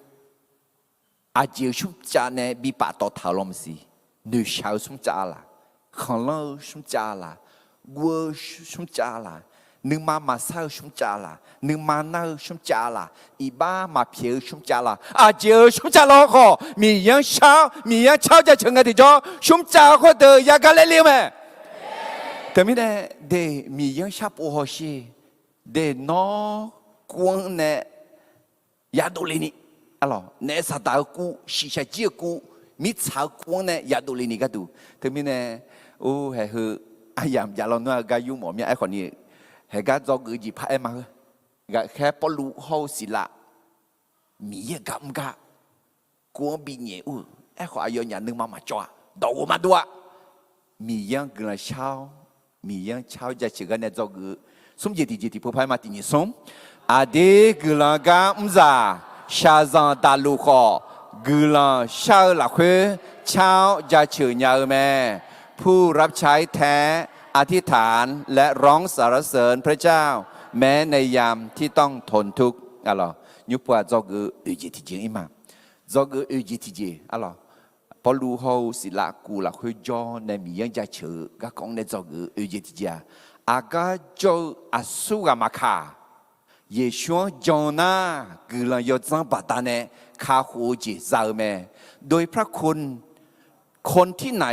aqjeq-eu smrcav nae bi paftawf taq-euq lawr maqsiq. Noeqshaq-eu smrcav laq, khanqlanr-eu smrcav laq, guv-eu smrcav laq, Nuima maqsar-eu shmrcav laq, nuima nar-eu shmrcav laq, iqbax maqpyaeq-eu shmrcav laq, aqjeq-euq shmrcav lawr khawf, Miqyaer-anr shar-awr, Miqyaer-anr car-awr jaceuq ngae tiqjawr, shmrcav khoerdeuq yagar laer le-eu mae. Teumirnae, de, Miqyaer-anr sharpov hawsher. De, nawr kuv-anr nae yadov le ni, arlawq, naef saqdaq-eu kuv, shiqshaq jir-eu kuv, mirtsaq-eu kuv-anr nae yadov le ni gharduq. Teumirnae, or, haeq heu aryamq jav lawnmr-eu gar yurmawf mya. Aerkhawf ni, haeq gar dzawgeuf-eu jeq paraer ma-eu. Ghaqkhaer Pawrluv hawr-eu Siqlav, Miqyaer gar mr gar kuv-anr binyaef ur-euq. Aerkhawf aqyawfnyaf nuima maqcawv-a, dawqghof maqdov-a. Miqyaer-anr guiqlanq shar-awr, Miqyaer-anr car-awr jaceuq gar nae dzawgeuf-eu smr jeq tiqjeq tiqpov paraer ma. Tiq nyiq smr, aqdir guiqlanq gar mrzaq shaqzanq daqluf khawf, guiqlanq shar-eu lafkhoer car-awr jaceuq nya-eu mae. ผู้รับใช้แท้ อธิษฐาน และร้องสรรเสริญพระเจ้า แม้ในยามที่ต้องทนทุกข์ Nymrpov-aq dzawgeuf-eu oeq jeq tiqjeq ir ma. Dzawgeuf-eu oeq jeq tiqjeq, arlawq, Pawrluv hawr-eu Siqlav kuv lafkhoer jawr nae Miqyaer-anr jaceuq-eu garkawv-anr nae dzawgeuf-eu oeq jeq tiqjeq-aq, aqgar jawr-eu aqsurghaq maqkaq, Yeqsur-anr jan nar guiqlanq yawdzanr baqdanae kakhof-eu jeq za-eu mae. โดยพระคุณ คนที่ไหน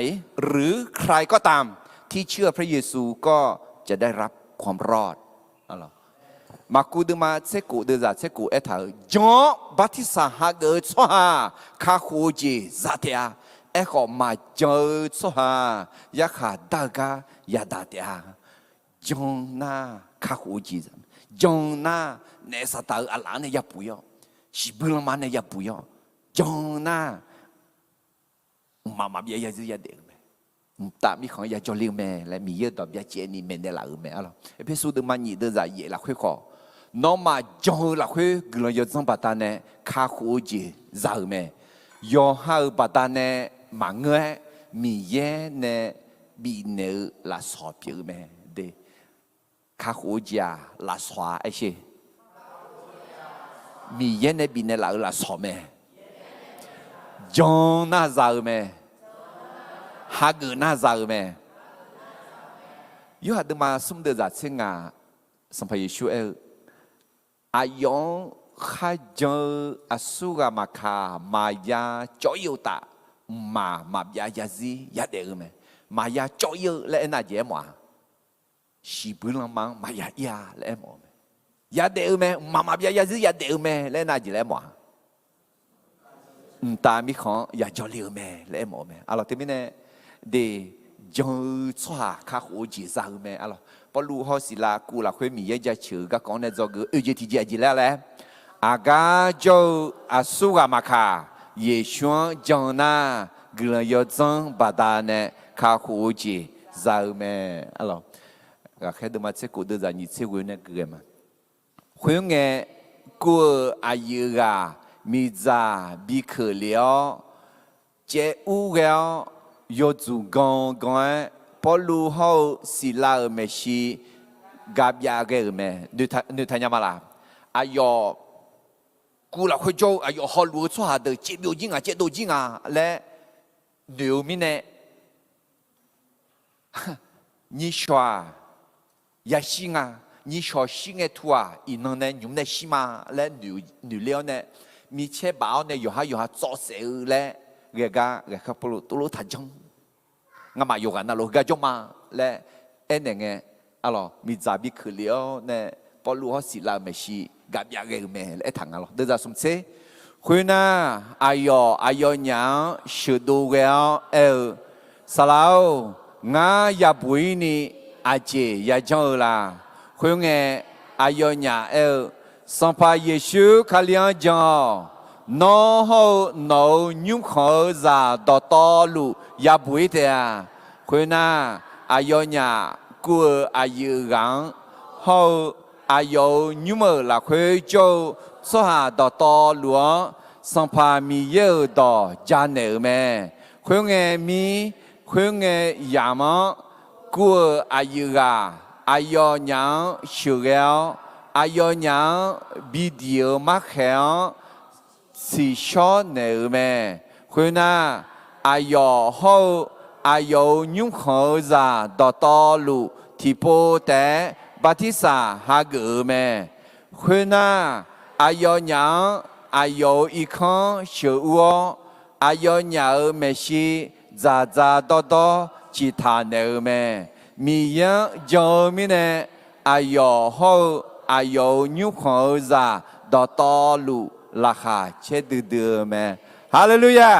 หรือใครก็ตามที่เชื่อพระเยซูก็จะได้รับความรอด Maqkuv deuvma tser kof deuvzaq tser kof aertaq-euq, jan-awr bartirsaq hageuf-eu tsawrhaq kakhof-eu jeq za taef-a. Aerkhawf, maqjan-eu tsawrhaq yarkhaq dar-eu gar yadaq taef-a. Jan nar kakhof-eu jeq za, jan nar naef saqdaq-eu aqlaf-anr nae yabuq ir-awr, shiqbuir lanma nae yabuq ir-awr, jan nar mqmaq maqbyav yarzir yadaef-eu mae. Mqtav mirkhanq-anr yajawr le-eu mae laer Miqyaer-euq dawq byacaevni maeqnaeq laf-euq mae, arlawq. Erpersu deuvma nyiq deuvzaq yaef lafkhoer khawf, nawmaf jan-eu lafkhoer guiqlanq yawdzanr baqdanae kakhof-eu jeq za-euq mae. Yawqha-euq baqdanae maqngeur-aer, Miqyaer nae bifnaeq-eu lafsawq pyeuf-eu mae. De, kakhof-eu jeq-aq lafsawq-a aersher. Miqyaer nae bifnaeq laf-euq lafsawq mae. Jan nar za-eu mae. Hageuf nar za-eu mae. Yorhaq deuvma smr deuvzaq tser ngaq, Sanqpaq Yeqsur aer-eu, aqyawf-anr kharjan-eu aqsurghaq maqkaq maqya cawv ir-eu uqtaf, mqmaq maqbyav yarzir yadaef-eu mae. Maqya cawv ir-eu laer aernar jeq aermawf-a, shiqbuir lanma-anr maqya ir-a laer aermawf-eu mae. Yadaef-eu mae, mqmaq maqbyav yarzir yadaef-eu mae laer aernar jeq laer aermawf-a, mqtav mirkhanq-anr yajawr le-eu mae laer aermawf-eu mae, arlawq. Teumirnae, de, jan-eu tsawrhaq kakhof-eu jeq za-eu mae, arlawq. Pawrluv hawr Siqlav kuv lafkhoer Miqyaer jaceuq-eu garkawv-anr nae dzawgeuf-eu oeq jeq tiqjeq aqjeq laer laer, aqgar jawr-eu aqsurghaq maqkaq, Yeqsur-anr jan nar guiqlanq yawdzanr baqdanae kakhof-eu jeq za-eu mae, arlawq. Ghaqkhaer deuvma tser kof deuvzaq nyiq tser ghoe nae guiqghae ma. Khoerngae, kuv-euq aqyuif ghaq miqdzaq bi keuq lef-awr, caev ur ghae-awr, yawdzuq gan gan-aer Pawrluv hawr-eu Siqlav-euq maeqshi gavbyav ghae-euq mae. Noeqtaq nya ma laq? Aqyawf kuv lafkhoer jawr-eu aqyawf hawluf-eu tsawrhaq deuq caevbyov jir nga, caevdov jir nga laer noeq-eu mirnae, nyishawq-aq yashir nga, nyishawq shir ngae tu-aq iqnan nae nymq nae shir ma laer noeq ler-awr nae, micaer baf-awr nae yawqhar yawqha tsawv saef-eu laer ghae gar ghaqkhaer Pawrluv tov lof taq janr. Ngamaf yawqghaq navluf heugar jawr ma laer aernaeq ngae, arlawq, miqdzaq bi keuq lef-awr nae Pawrluv hawr Siqlav-euq maeqshi gavbyav ghae-euq mae laer aertaq nga lawq. Deuvzaq smq tser, khoernar, aqyawf aqyawfnyaf-anr sheuqdov ghae-awr aer-eu, Saqlaq-or, ngar yabuq ir ni aqjeq yajanr-eu la? Khoerngae, aqyawfnyaf aer-eu, Sanqpaq Yeqsur Kali-anr jan-awq. Nawr hawr-eu nawq-euq nymrkhanq-eu zaq dawqtawvluf yabuq ir taef-a. Khoernar, aqyawfnyaf kuv-euq aqyuif ghaq-anr hawr-eu aqyawf-euq nymr-euq lafkhoer jawr-eu tsawrhaq dawqtawvluf-anr, Sanqpaq Miqyaer-euq dawq janaeq-euq mae. Khoerngae mir, khoerngae yamq-anr, kuv-euq aqyuif ghaq aqyawfnyaf-anr sheuqghae-awr, aqyawfnyaf-anr bidiq-eu markhaeq-anr tsiqshawr naeq-euq mae. Khoernar, aqyawf hawr-eu aqyawf-euq nymrkhanq-eu zaq dawqtawvluf tiqpov taef-aer bartirsaq hageuf-eu mae. Khoernar, aqyawfnyaf-anr aqyawf-euq irkanr sheuqur-awr, aqyawfnyaf-euq maeqshi dzaqdzaq dawrdawr ciqtaq naeq-eu mae. Miqyaer-anr jan-eu mirnae, aqyawf hawr-eu aqyawf-euq nymrkhanq-eu zaq dawqtawvluf laqkhaq caer duidui-eu mae. Haleluya!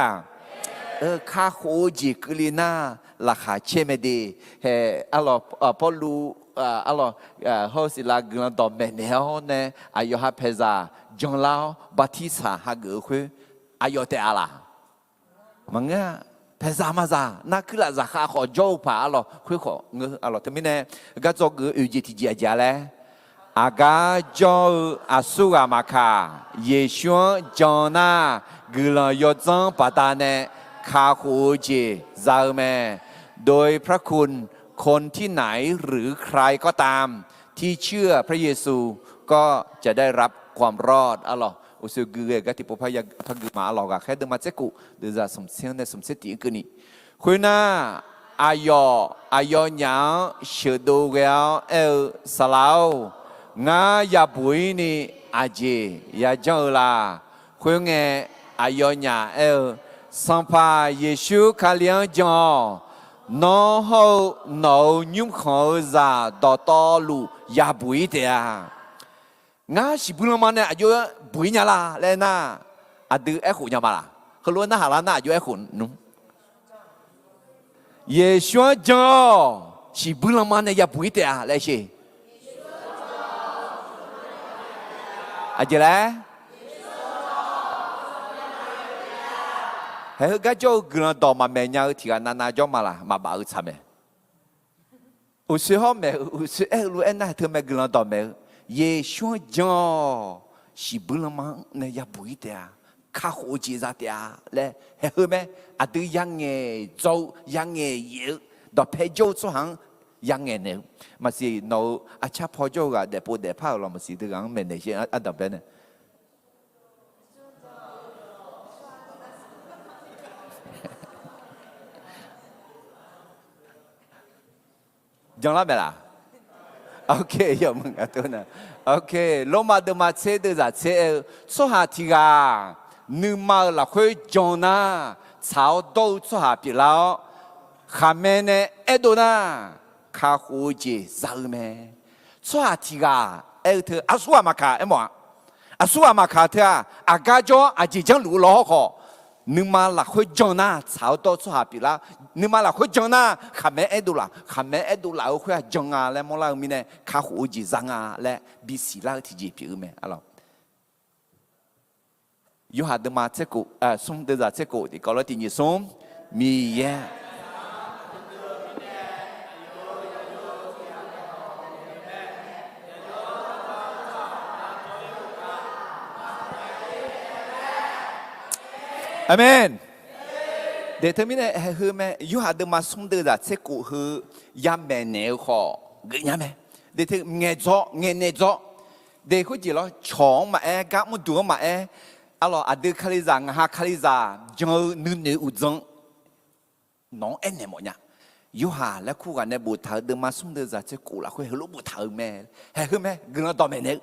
Kakhof-eu jeq keuvle nar, laqkhaq caer mae de. Hae, arlawq, Pawrluv, arlawq, hawr-eu Siqlav guiqlanq dawqmaeq naeq-awr nae, aqyawf ha paeqzaq janlar-awr bartirsaq hageuf-eu khoer, aqyawf taef-a laq? Maqngeur-a. Paeqzaq maqzaq, narkuir lafzaq khav khawf jawr-eu paq arlawq, khoer khawf ngeur arlawq. Teumirnae, gar dzawgeuf-eu oeq jeq tiqjeq aqjeq-a laer, aqgar jawr-eu aqsurghaq maqkaq, Yeqsur-anr jan nar, guiqlanq yawdzanr baqdanae kakhof-eu jeq za-eu mae. โดยพระคุณ คนที่ไหนหรือใครก็ตาม ที่เชื่อพระเยซู ก็จะได้รับความรอด arlawq. Uqshoe gui ghae gar tiqpov par gui ma arlawq. Ghaqkhaer deuvma tser kof, deuvzaq smqtser-anr nae smqtser tiq-anr keuvni. Khoernar, aqyawf aqyawfnyaf-anr sheuqdov ghae-awr aer-eu, Saqlaq-or, ngar yabuq-ir ni aqjeq yajanr-eu la? Khoerngae, aqyawfnyaf aer-eu, Sanqpaq Yeqsur Kali-anr jan-awq. Nawr hawr-eu nawq-euq nymrkhanq-eu zaq dawqtawvluf yabuq-ir taef-a. Ngar siqbuir lanma nae aqjox-aer buq-ir nya la laer aernar, aqdui aerkhof nya ma laq? Heulof-aer narhaq lar nar aqjox aerkhof nmr. Yeqsur-anr jan-awq. Siqbuir lanma nae yabuq-ir taef-a laer sher. Aqjeq laer? Haeq heu gar jawr-eu guiqlanq dawq maqmaeq nya-eu tiq ghaq navnav jawr ma laq? Maqbaf-eu tsaq mae. Uqshoe hawr maeq-eu, uqshoe aer-eu lof-aer nar teu mae guiqlanq dawq maeq-eu, Yeqsur-anr jan-awq. Siqbuir lanma-anr nae yabuq-ir taef-a. Kakhof-eu jeq za taef-a laer haeq heu mae. Aqdui yangaeq dzaw-eu, yangaeq yaef-eu, dawqpae jawr-eu tsawrhaq-anr yangaeq naeq-eu. Maqsiq nawq-euq arcar paw jawr-eu ghaq daefpov daefpar-euq lawq, maqsiq deuq ghaq-anr maeqnaeq sher ardanq bae nae. Janlar maeq laq? Ok, yawmuiq nga tov na. Ok, Lormav deuvma tser deuvzaq tser aer-eu, tsawrhaq tiq ghaq nuima-euq lafkhoer jan nar, tsaq-awr dawr-eu tsawrhaq pyeuflar-awr, khaqmae nae aerdov nar, kakhof-eu jeq za-eu mae. Tsawrhaq tiq ghaq aer-eu teu aqsurghaq maqkaq aermawf-a. Aqsurghaq maqkaq teu-aq, aqgar jawr-awr aqjeq janrluf-eu lawr hawrkhawf, nuima lafkhoer jan nar tsaq-awr dawr-eu tsawrhaq pyeuflar. Nuima lafkhoer jan nar khaqmae aerdov laf, khaqmae aerdov laf-eu khoer-aq jan nga laer mawrlar-eu mirnae, kakhof-eu jeq za nga laer bisiq lar-eu tiqjeq pyeuf-eu mae arlawq. Yorhaq deuvma tser kof, smr deuvzaq tser kof tiqkawv lawr tiq nyiq smr, Miqyaer Aqmeq. Deq teumirnae haeq heu mae, Yorhaq deuvma smr deuvzaq tser kof heu yamaeq naeq-eu khawf geufnya mae. Deq teu ngaeqdzawr ngaeqnaeq dzawr. Deq khoerjeq lawr cawq-anr maqaer, gar mrduq-anr maqaer, arlawq aqdui Kalizaq ngaq ha Kalizaq jan-eu nuinoeq uqdzan nawq-anr aernaeq mawfnya. Yorhaq laer kur ghaq nae boftaq-eu deuvma smr deuvzaq tser kof lafkhoer heulof boftaq-euq mae. Haeq heu mae guiqlanq dawqmaeq naeq-eu,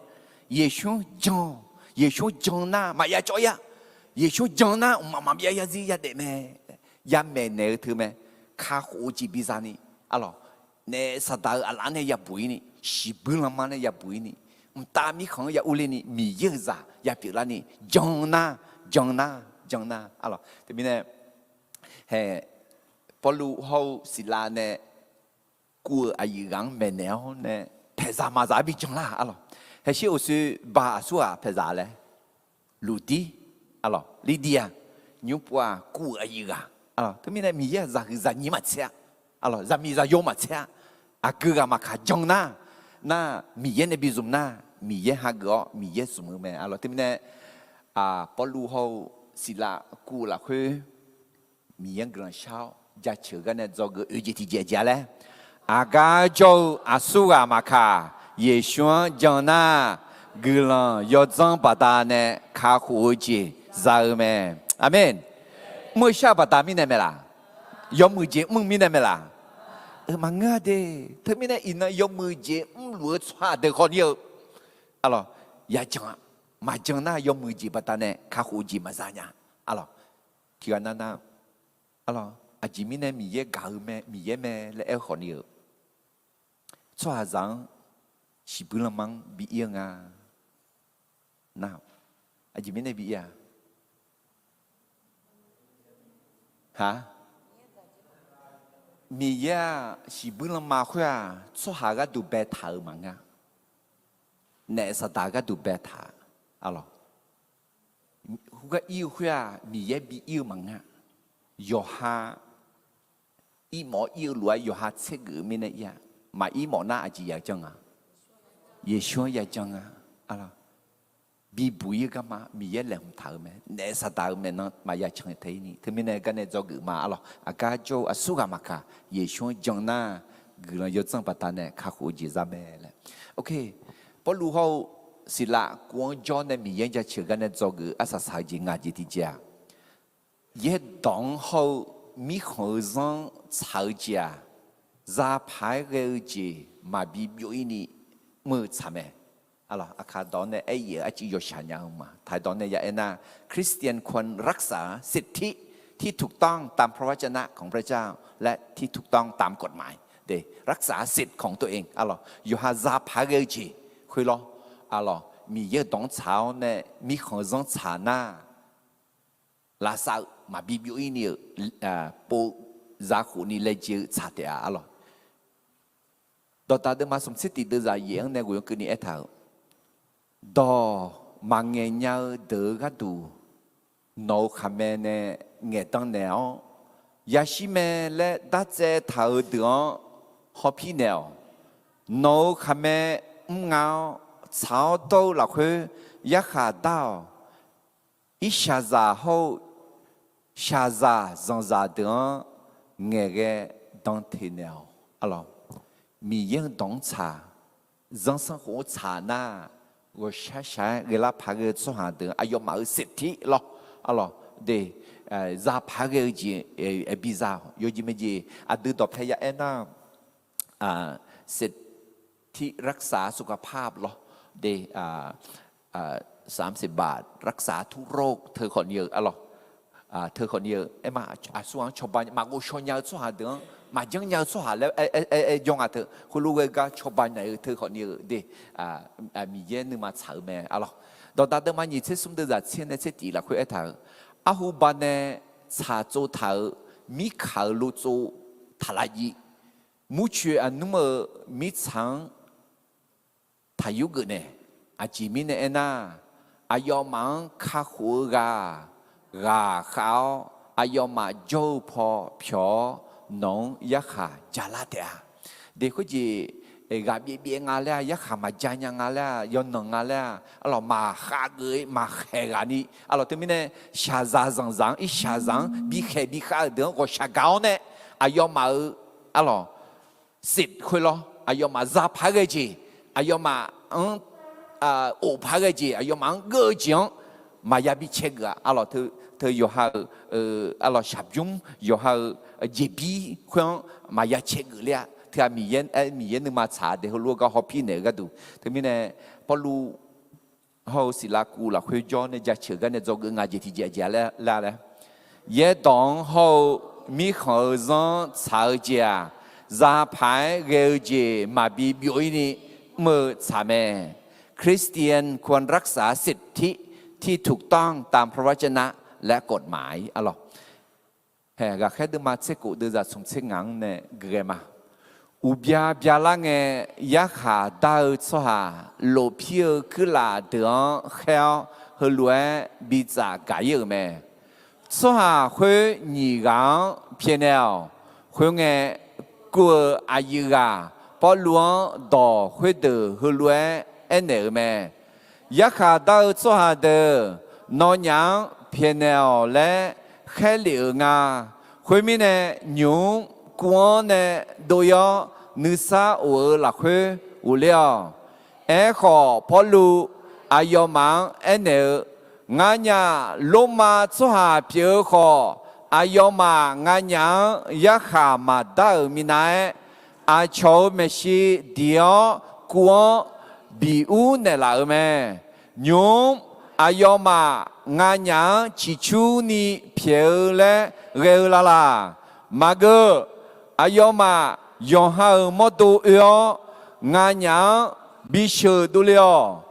Yeqsur-anr jan, Yeqsur-anr jan nar maqya cawv-ir-a. Yeqsur-anr jan nar mqmaq maqbyav yarzir yadaef mae. Yamaeq naeq-eu teu mae. Kakhof-eu jeq biza ni, arlawq, naef saqdaq-euq aqlaf nae yabuq-ir ni, siqbuir lanma nae yabuq-ir ni, mqtav mirkhanq-anr ya urler ni, Miqyaer-euq zaq ya pyeuflar ni, jan nar, jan nar, jan nar, arlawq. Teumirnae haeq Pawrluv hawr-eu Siqlav nae kuv-euq aqyuif ghaq-anr maeqnaeq-awr nae paeqzaq maqzaq-aer bi janlar arlawq. Haeqshir uqshoe baq aqsurghaq paeqzaq laer Luqdir, arlawq, Lirdir-aq, nymr pov-aq kuv-euq aqyuif ghaq. Arlawq, teumirnae Miqyaer-aq zaqhuiq zaqnyir maqtser-a. Arlawq, zaqmiq zaqyo maqtser-a. Aqgeu ghaq maqkaq jan nar, nar Miqyaer nae bi zmq nar, Miqyaer hageuf-awr Miqyaer zmq-eu mae. Arlawq, teumirnae Pawrluv hawr-eu Siqlav kuv-eu lafkhoer Miqyaer-anr guiqlanq shar-awr jaceuq-eu gar nae dzawgeuf oeq jeq tiqjeq aqjeq-a laer, aqgar jawr-eu aqsurghaq maqkaq, Yeqsur-anr jan nar, guiqlanq yawdzanr baqdanae kakhof-eu jeq za-eu mae. Aqmeq. Mr-eu shar-eu baqda mirnae mae laq? Yawmuiq jeq mr-eu mirnae mae laq? Maqngeur-a de. Teumirnae iqnan yawmuiq jeq mr luf-eu tsawrhaq deuq khawf ni-eu, arlawq, yajan-a. Maqjan nar yawmuiq jeq baqdanae kakhof-eu jeq maqza nya. Arlawq, tiqghaq navnav, arlawq, aqjeq mirnae Miqyaer gaq-eu mae, Miqyaer mae laer aer-eu khawf ni-eu, tsawrhaqzaq-anr shiqbuir lanma-anr bi ir-eu nga. Nar, aqjeq mirnae bi ir-a? Aq, Miqyaer-aq shiqbuir lanma khoer-aq tsawrhaq gharduq baetaq-euq maqngeur. Naef Saqdaq gharduq baetaq-a. Arlawq, heugar ir-eu khoer-aq Miqyaer bi ir-eu maqngeur. Yawqha irmawf-awr ir-eu lof-aer yawqha tsergeuf-eu mirnae ir-a. Maqir mawf nar aqjeq yajan nga? Yeqsur-anr yajan nga. Arlawq, bibuq ir-eu garma Miqyaer laeqhmq taq-eu mae. Naef Saqdaq-euq maeqnan maqya can tae ir ni. Teumirnae garnae dzawgeuf ma. Arlawq, aqgar jawr-eu aqsurghaq maqkaq, Yeqsur-anr jan nar guiqlanq yawdzanr baqdanae kakhof-eu jeq za mae laer. Pawrluv hawr-eu Siqlav kuv-anr jawr nae Miqyaer-anr jaceuq garnae dzawgeuf arsaq saq-eu jeq ngaq jeq tiqjeq-aq, yaerdawq-anr hawr-eu mirkhanq-eu zanr tsaq-eu jeq-aq, zapaq-aer ghae-eu jeq maqbi byov ir ni mr-eu tsaq mae. Arlawq, aqkaq dawq-anr nae aer-eu arcuiv yawshaq nya-eu ma. Taq dawq nae ya aer nar, คริสเตียนควรรักษาสิทธิที่ถูกต้องตามพระวจนะของพระเจ้า และที่ถูกต้องตามกฎหมาย รักษาสิทธิ์ของตัวเอง arlawq, yawqha zapaq-aer ghae-eu jeq khoer lawr. Arlawq, Miqyaer-euq dawq-anr tsaq-awr nae mirkhanq-eu zanr tsaq nar, lavsav-eu maqbi byov ir ni-euq pov, zakhof ni laejae-eu tsaq taef-a. Arlawq, dawqdaq deuvma smq tser tiq deuv zaq yaef-anr nae ghoeq-anr keuvni aertaq-euq, dawq maqngaeq nya-eu deuq-eu gharduq nawq-euq khaqmae nae ngaeqdan naeq-awr, yashir mae laer dartsaev taq-euq deuq-anr hawpir naeq-awq. Nawq-euq khaqmae mrnga-awr, tsaq-awr dawr-eu lafkhoer yarkhaq dar-awq. Irshaqzaq hawr-eu shaqzaq zanqzaq deuq-anr ngaeqghae dan teq naeq-awq. Arlawq, Miqyaer-euq dawq-anr tsaq, zanrsanrkhof-anr tsaq nar, ghawqshaq shaq-aer ghaelar paq ghae-eu tsawrhaq deuq-anr aqyawfmaf-euq สิทธิ lawr. Arlawq, de, zapaq-aer ghae-eu jeq, aer, biza-awq. Yawjeq maejeq aqdui dawqpae ya aer nar, สิทธิรักษาสุขภาพ lawr. De, สามสิบบาทรักษาทุกโรค teu khawf ni-eu, arlawq, teu khawf ni-eu aerma, aqsur ghaq-anr cawba nya, maqghovshaw nya-eu tsawrhaq deuq-anr, maqjanr nya-eu tsawrhaq laer aer jawr nga teu, heulof ghae gar cawba naeq-eu teu khawf ni-eu de, Miqyaer nuima tsaq-eu mae. Arlawq, dawqdaq deuvma nyiq tser smr deuv zaq tser nae tser tiq lafkhoer aertaq-euq, arhu banae tsaq tsov taq-euq mirkaq-euq lov tsov taq lav jir, murcoeq aqnmr-euq mirtsaq-anr taq yurgeuf nae. Aqjeq mirnae aernar, aqyawfmaf-anr kakhof-eu ghaq-aq, ghaq khav-awr aqyawfmaf jawr-eu paw pyawq-awr nawq-anr yarkhaq jalar taef-a. De khoerjeq, ghaq byaev byaev nga laer-aq, yarkhaq maqja nya nga laer-aq, yawnanq nga laer-aq, arlawq, maqkhav geuf-ir maqkhaeq ghaq ni, arlawq, teumirnae shaqzaq zanqzaq-anr, irshaqzaq-anr bikhaeq bikhav-euq deuq-anr ghawqshaq gaq-awr nae, aqyawfmaf-euq, arlawq, สิทธิ์ khoer lawr, aqyawfmaf zapaq-aer ghae jeq, aqyawfmaf-anr, of paq-aer ghae jeq, aqyawfmaf-anr geur-eu jeq-anr maqya bi cae geuf-a. Arlawq, teu yawqha-euq, arlawq, shaqbymr, yawqha-euq jeqbir khoer-anr maqya cae geuf ler-a. Teu-aq Miqyaer, Miqyaer nuima tsaq-a de, heulof-aer gar hawpir naeq-eu gharduq. Teumirnae Pawrluv hawr-eu Siqlav kuv lafkhoer jawr nae jaceuq gar nae dzawgeuf nga jeq tiqjeq jeq-a laer laer, yaerdawq-anr hawr-eu mirkhanq-eu zanr tsaq-eu jeq-aq, zapaq-aer ghae-eu jeq maqbi byov-ir ni mr-eu tsaq mae. คริสเตียนควรรักษาสิทธิที่ถูกต้องตามพระวจนะและกฎหมาย arlawq. Hae, ghaqkhaer deuvma tser kof deuv zaq smq tser ngaq-anr nae gui ghae ma. Uqbya byalar ngae, yarkhaq dar-eu tsawrhaq lofpir-eu kuirlaf deuq-anr khaer-awr heulof-aer bi tsaf gaq-ir-euq mae. Tsawrhaq khoer nyiq ghaq-anr pyaeqnaeq-awq. Khoerngae, kuv-euq aqyuif ghaq Pawrluv-anr dawq khoerdeuq heulof-aer aernaeq-euq mae. Yarkhaq dar-eu tsawrhaq deuq, nawnyaf-anr pyaeqnaeq-awq laer khaerlef-euq nga. Khoermirnae, nymq-mr kuv-anr nae dov-ir-awr nuisar of-eu lafkhoer ghofler-awq. Aerkhawf, Pawrluv aqyawfmaf-anr aernaeq-eu, Nganyaf Lormav tsawrhaq pyeuf-eu khawf, aqyawfmaf nganyaf-anr yarkhaq maqdar-euq minav-aer, aqcawq-euq maeqshi diq-awr kuv-anr biur naeqlaf-euq mae. Nymq-mr aqyawfmaf nganyaf-anr ciqcurni pyaeq-eu laer ghae-eu lavlaq. Maqgeu, aqyawfmaf yawqha-euq mawrdo oe-awr, nganyaf-anr bisheuq dovle-awq.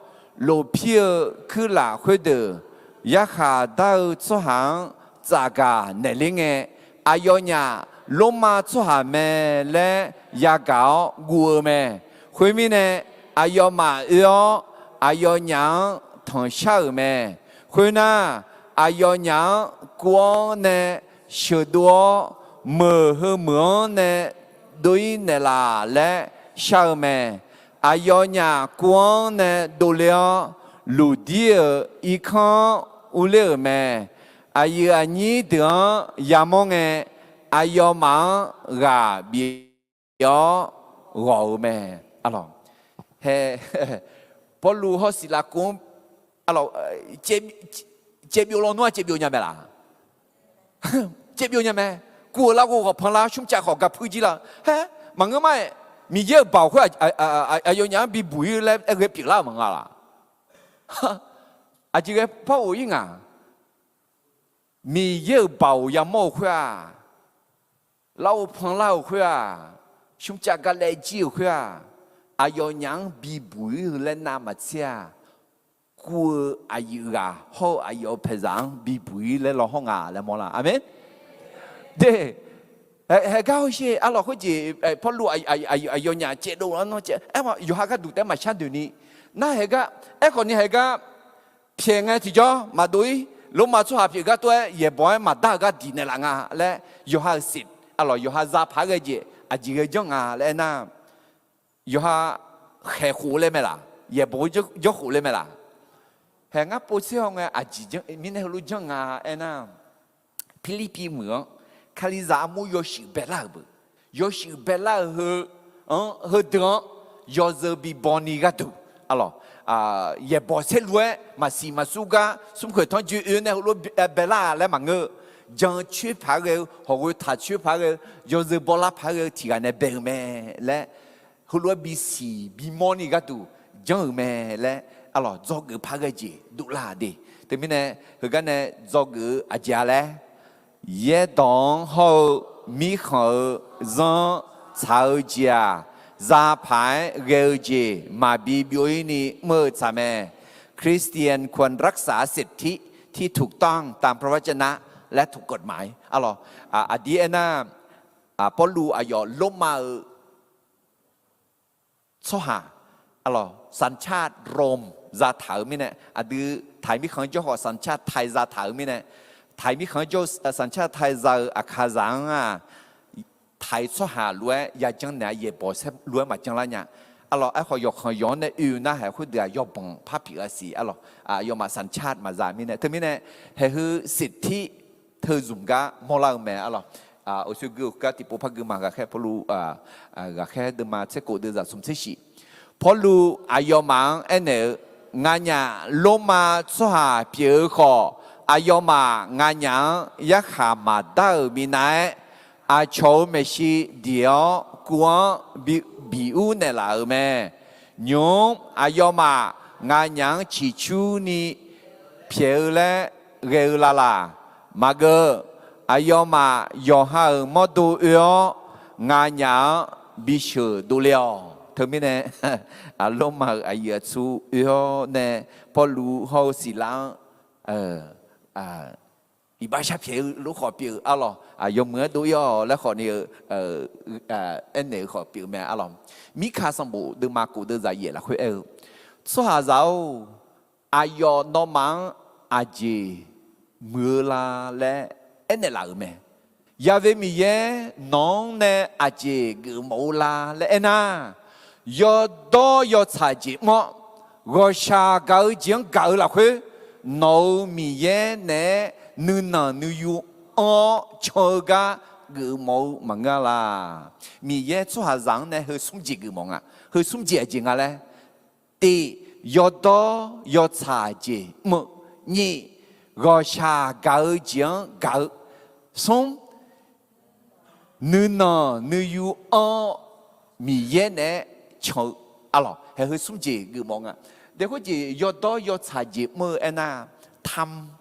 Lofpir-eu kuirlaf khoerdeuq yarkhaq dar-eu tsawrhaq-anr tsafgaq naeqler ngae, aqyawfnyaf Lormav tsawrhaq mae laer yagaq-awr guv-eu mae. Khoermirnae, aqyawfmaf oe-awr aqyawfnyaf-anr tanqshar-euq mae. Khoernar, aqyawfnyaf-anr kuv-anr nae sheuqdov-awr, meuq heu meuq-anr nae dov-ir naeqlaf laer shar-eu mae. Aqyawfnyaf kuv-anr nae dovle-awr, Luqdir-euq irkanr-anr urler-euq mae. Aqyuif aqnyir deuq-anr yamawr ngae, aqyawfmaf-anr ghaq bif-awr ghawq-eu mae. Arlawq, hae, Pawrluv hawr Siqlav kuv-anr, arlawq, caevbyov lawnmr-aq caevbyov nya mae laq? Caevbyov nya mae. Kuv-euq larghov ghawqpan lar smrcav khawf ga puir jir lar-eu hae. Maqngeur ma-aeq, Miqyaer-euq baoq khoer aqyawfnyaf-anr bibuq-ir laer aer ghae pyeuflar-euq maqnga laq? Aqjeq ghae par of-ir nga. Miqyaer-euq baoq yamawr-euq khoer-aq, larghov panlar-euq khoer-aq, smrcav galaev jir-euq khoer-aq, aqyawfnyaf-anr bibuq-ir-eu laer navmaqtser-aq, kuv-eu aqyuif ghaq hawr-eu aqyawf paeqzaq-anr bibuq-ir laer law hawr nga laer mawrlar. Aqmeq. De, haegar hawsher arlawq khoerjeq Pawrluv aqyawfnyaf caevdov-anr nawr caev aer-awr yawqha gharduq taef-aer maqshar doeqni, nar haegar, aerkhawfni haegar pyaeq ngae tiqjawr maqdov-ir, Lormav tsawrhaq pyeuf gar tov-aer yaeqbawq-aer maqdar-eu gar diq naeqlaf nga laer yawqha-euq siq, arlawq yawqha za paq-aer ghae jeq aqjeq ghae janr nga laer aernar, yawqha khaeq khof laer mae laq? Yaeqbawq-eu janr khof laer mae laq? Haeq ngar povtser haw ngae aqjeq mirnae heulof janr nga aernar, Pirlirpiv meuq-anr Kalizaq armur yawshuif baelar-euq beu, yawshuif baelar-euq heu-anr heudeuq-anr yawzeu bibawni gharduq, arlawq, yaeqbawq saerlu-aer maqsiq maqsur gar smrkhoeq tanrjoe oe nae heulof baelar laer maqngeur-eu, jan coer paq-aer ghae-eu, hawqghoe taq coer paq-aer ghae-eu, yawzeu bawlar paq-aer ghae-eu tiq ghaq nae bae-eu mae laer, heulof-aer bisiq bimawr ni gharduq janr-euq mae laer, arlawq, dzawgeuf paq-aer ghae jeq dovlar de. Teumirnae, heugar nae dzawgeuf-eu aqjeq-a laer, yaerdawq-anr hawr-eu mirkhanq-eu zanr-anr tsaq-eu jeq-aq, za paq-aer ghae-eu jeq maqbi byov-ir ni mr-eu tsaq mae. Christian ควรรักษาสิทธิที่ถูกต้องตามพระวจนะ และถูกกฎหมาย arlawq, aqdir aernar, Pawrluv aqyawf Lormav-eu tsawrhaq, arlawq, สัญชาติโรม zataq-euq mirnae, aqdui taiq mirkhanq-anr jawr khawf สัญชาติไทย zataq-euq mirnae, taiq mirkhanq-anr jawr สัญชาติไทย za-eu aqkazaq-anr-aq, taiq tsawrhaq lof-aer yajanr naeq-a, yaeqbawq saerlu-aer maqjanr lar nya. Arlawq, aerkhawf yawqkhanq yawq-anr nae oe-eu narhaq khoerdeuq-aq yawbanq par pyeuf-a siq, arlawq, aqyawfmaf สัญชาติ maqza-eu mirnae, teumirnae, haeq heu สิทธิ teuzmq gar mawrlar-eu mae, arlawq. Uqshoe gui-euq gar tiqpov par gui ma, ghaqkhaer Pawrluv, ghaqkhaer deuvma tser kof deuvzaq smq tser shif. Pawrluv aqyawfmaf-anr aernaeq-eu, Nganyaf Lormav tsawrhaq pyeuf-eu khawf, aqyawfmaf nganyaf-anr yarkhaq maqdar-euq minav-aer, aqcawq-euq maeqshi diq-awr kuv-anr biur naeqlaf-euq mae. Nymq-mr aqyawfmaf nganyaf-anr ciqcurni pyaeq-eu laer ghae-eu lavlaq? Maqgeu, aqyawfmaf yawqha-euq mawrdo oe-awr, nganyaf-anr bisheuq dovle-awq. Teumirnae, Lormav-euq aqyuif aqtsu oe-awr nae Pawrluv hawr-eu Siqlav-anr iqbax sharpyaeq-eu lof khawf pyeuf-eu, arlawq, yawmuiq-aer dov-ir-awq laer khawfni-eu aernaeq-eu khawf pyeuf-eu mae, arlawq. Mirkaq sanqbof deuvma kof deuvzaq yaef lafkhoer aer-eu, Tsawrhaqzaq-or, aqyawf nawmaf-anr aqjeq muiq-eu la laer aernaeq laf-euq mae. Yaqve Miqyaer nawq-anr nae aqjeq geufmawf-eu la laer aernar, yawdawr yawtsaq jeq mr-awr, ghawqshaq gaq-eu jeq-anr gaq-eu lafkhoer, nawq-euq Miqyaer naeq-aer nuinanq nuiyu anr-awr can-eu gar geufmawf-eu maqngeur-a laq? Miqyaer tsawrhaqzaq-anr nae heu smr jeq geufmawf nga. Heu smr jeq aqjeq nga laer, tiq, yawdawr yawtsaq jeq mr-eu. Nyiq, ghawqshaq gaq-eu jeq-anr gaq-eu. Smr, nuinanq nuiyu anr-awr Miqyaer naeq-aer can-eu, arlawq. heu smr jeq geufmawf nga. Dae khoerjeq yawdawr yawtsaq jeq mr-eu aernar, ท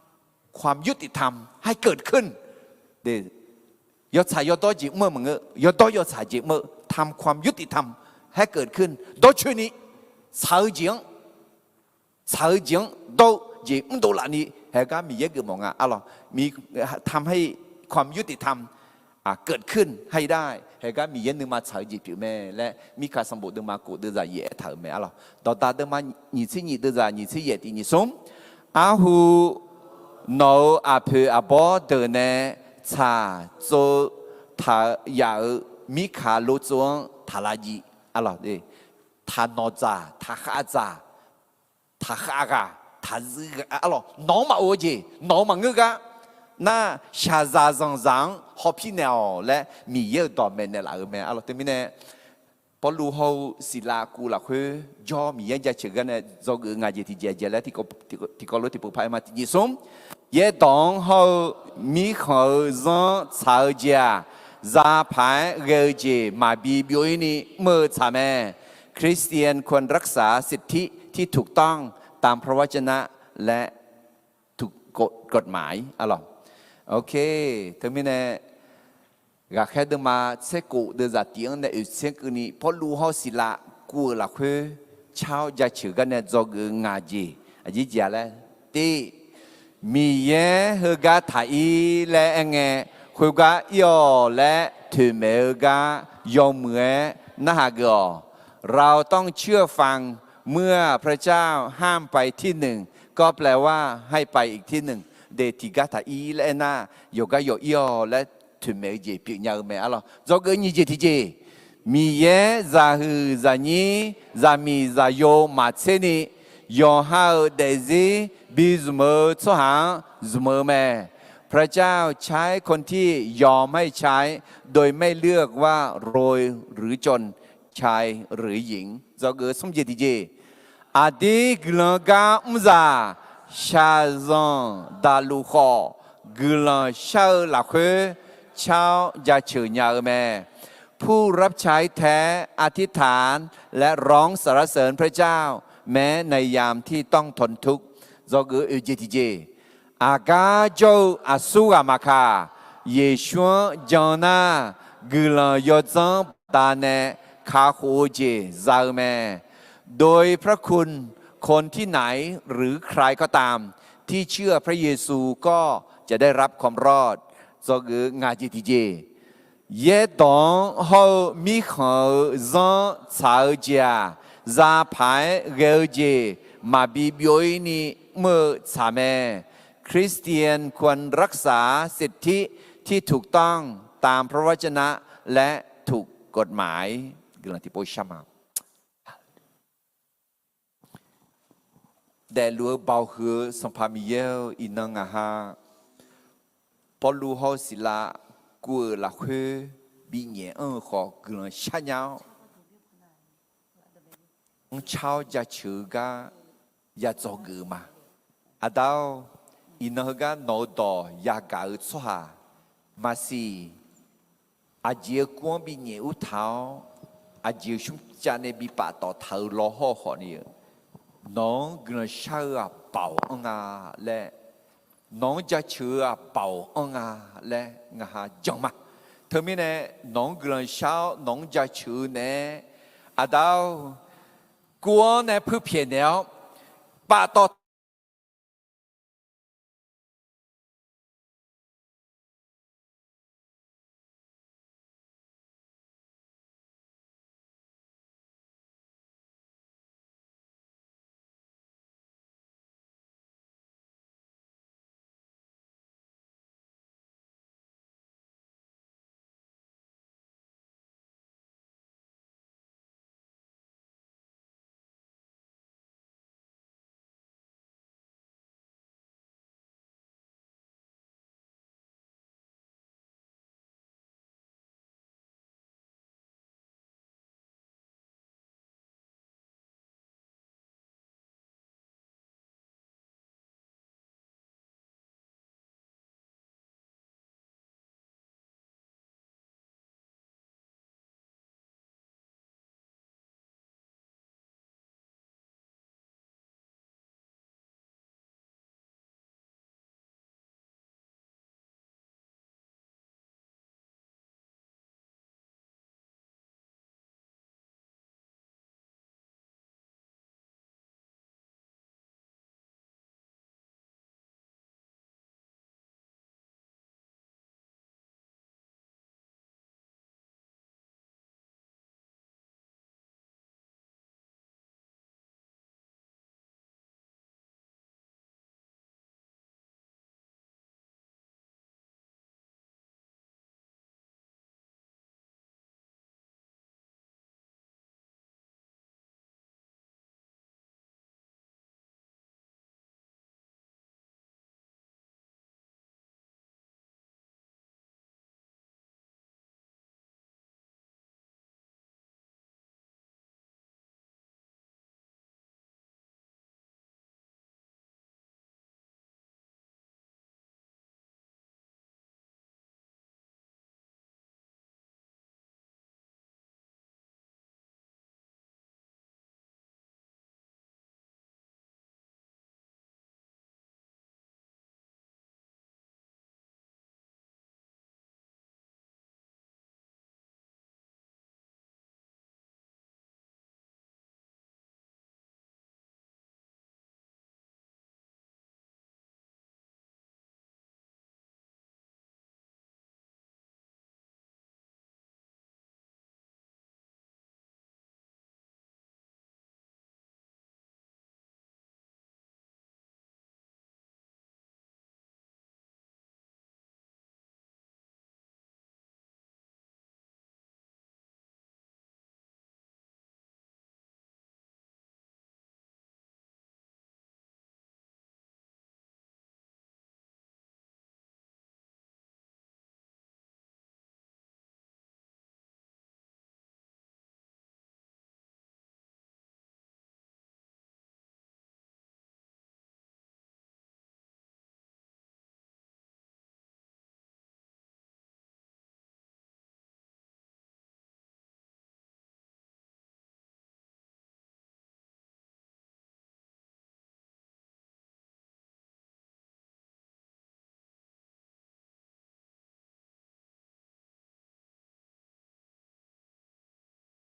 ำความยุติธรรมให้เกิดขึ้น. Yawtsaq yawdawr jeq mr-eu maqngeur, yawdawr yawtsaq jeq mr-eu ทำความยุติธรรมให้เกิดขึ้น dawrcoeni tsaq-eu jeq-anr tsaq-eu jeq-anr dawr-eu jeq mrdov lafni, heugar Miqyaer geufmawf nga arlawq. ทำให้ความยุติธรรมเกิดขึ้นให้ได้ heugar Miqyaer nuima tsaq-eu jeq pyeuf mae laer Mirkaq sanqbof deuvma kof deuvzaq yaef aertaq-euq mae arlawq. Dawqdaq deuvma nyiq tser nyiq deuvzaq nyiq tser yaef tiq nyiq smr. Arhu nawq-euq aqpoeq aqbawr deuq nae tsaq tsov-eu taq-eu yaf-euq Mirkaq lov tsov-anr taq lavjiv arlawq. Taq nawq dzaq, taq khav dzaq, taq khav ghaq, taq zuiv ghaq arlawq. Nawq-anr maqof-eu jeq, nawq-euq maqngeur gar nar, shaqzaq zanqzaq-anr hawpir naeq-awq laer Miqyaer-euq dawq maeqnaeq laf-euq mae arlawq. Teumirnae Pawrluv hawr-eu Siqlav kuv-eu lafkhoer jawr Miqyaer jaceuq gar nae dzawgeuf-eu ngaq jeq tiqjeq aqjeq laer tiqkawv lof tiqpov paq-aer ma. Tiqjeq smr. Yaerdawq-anr hawr-eu mirkhanq-eu zanr tsaq-eu jeq-aq, zapaq-aer ghae-eu jeq maqbi byov-ir ni mr-eu tsaq mae. คริสเตียนควรรักษาสิทธิที่ถูกต้องตามพระวจนะและ ถูกกฎหมาย arlawq. Teumirnae ghaqkhaer deuvma tser kof deuvzaq tiq-anr nae oeq tser keuvni Pawrluv hawr-eu Siqlav kuv-euq lafkhoer car-awr jaceuq gar nae dzawgeuf-eu ngaq jeq aqjeq jeq-a laer, tiq, Miqyaer heugar taq-ir laer aerngae, khoergar ir-awq laer toeqmaeq-eu gar yawmuiq-aer narhaq geuf-awq. เราต้องเชื่อฟังเมื่อพระเจ้าห้ามไปที่หนึ่ง ก็แปลว่าให้ไปอีกที่หนึ่ง de tiqgar taq-ir laer aernar, yawqgar yawq ir-awq laer toeqmaeq-eu jeq pyeufnya-eu mae arlawq. Dzawgeuf nyiq jeq tiqjeq, Miqyaer zaqhuiq zaqnyir zaqmiq zaqyo maqtser ni, yawqha-euq daefzir bi zmq-eu tsawrhaq-anr zmq-eu mae. พระเจ้าใช้คนที่ยอมให้ใช้โดยไม่เลือกว่าโรยหรือจน ชายหรือหญิง Dzawgeuf smr jeq tiqjeq, aqdir guiqlanq gar mrzaq shaqzanq daqluf khawf, guiqlanq shar-eu lafkhoer car-awr jaceuq nya-eu mae. ผู้รับใช้แท้อธิษฐานและร้องสรรเสริญพระเจ้าแม้ในยามที่ต้องทนทุกข์ Dzawgeuf oeq jeq tiqjeq, aqgar jawr-eu aqsur ghaq maqkaq, Yeqsur-anr jan nar, guiqlanq yawdzanr baqdanae kakhof-eu jeq za-eu mae. โดยพระคุณ คนที่ไหนหรือใครก็ตาม ที่เชื่อพระเยซูก็จะได้รับความรอด Dzawgeuf ngaq jeq tiqjeq, yaerdawq-anr hawr-eu mirkhanq-eu zanr tsaq-eu jeq-aq, zapaq-aer ghae-eu jeq maqbi byov-ir ni mr-eu tsaq mae. คริสเตียนควรรักษาสิทธิที่ถูกต้องตามพระวจนะและถูกกฎหมาย Guiqlanq tiqpov shar ma. Daefluf-eu baoq huiq-eu Sanqpaq Miqyaer-or, iqnan ngaq ha Pawrluv hawr-eu Siqlav kuv-euq lafkhoer binyaef anr-eu khawf guiqlanq sharnya-awr, anrcar-awr jaceuq-eu gar ya dzawgeuf-eu ma. Aqda-or, iqnan heugar nawq-eu dawq yagaq-eu tsawrhaq maqsiq, aqjeq-eu kur-anr binyaef urtaq-awr, aqjeq-eu smrcav nae bi paftawf taq-eu lawhawr-eu khawfni, nawq-anr guiqlanq shar-eu aqbaoq anr nga laer, nawq-anr jaceuq-eu aqbaoq anr nga laer ngaq ha jan ma. Teumirnae nawq-anr guiqlanq shar-awr nawq-anr jaceuq-eu naeq-aer, aqda-or, kur-anr nae puirpyaeq naeq-awr paftawf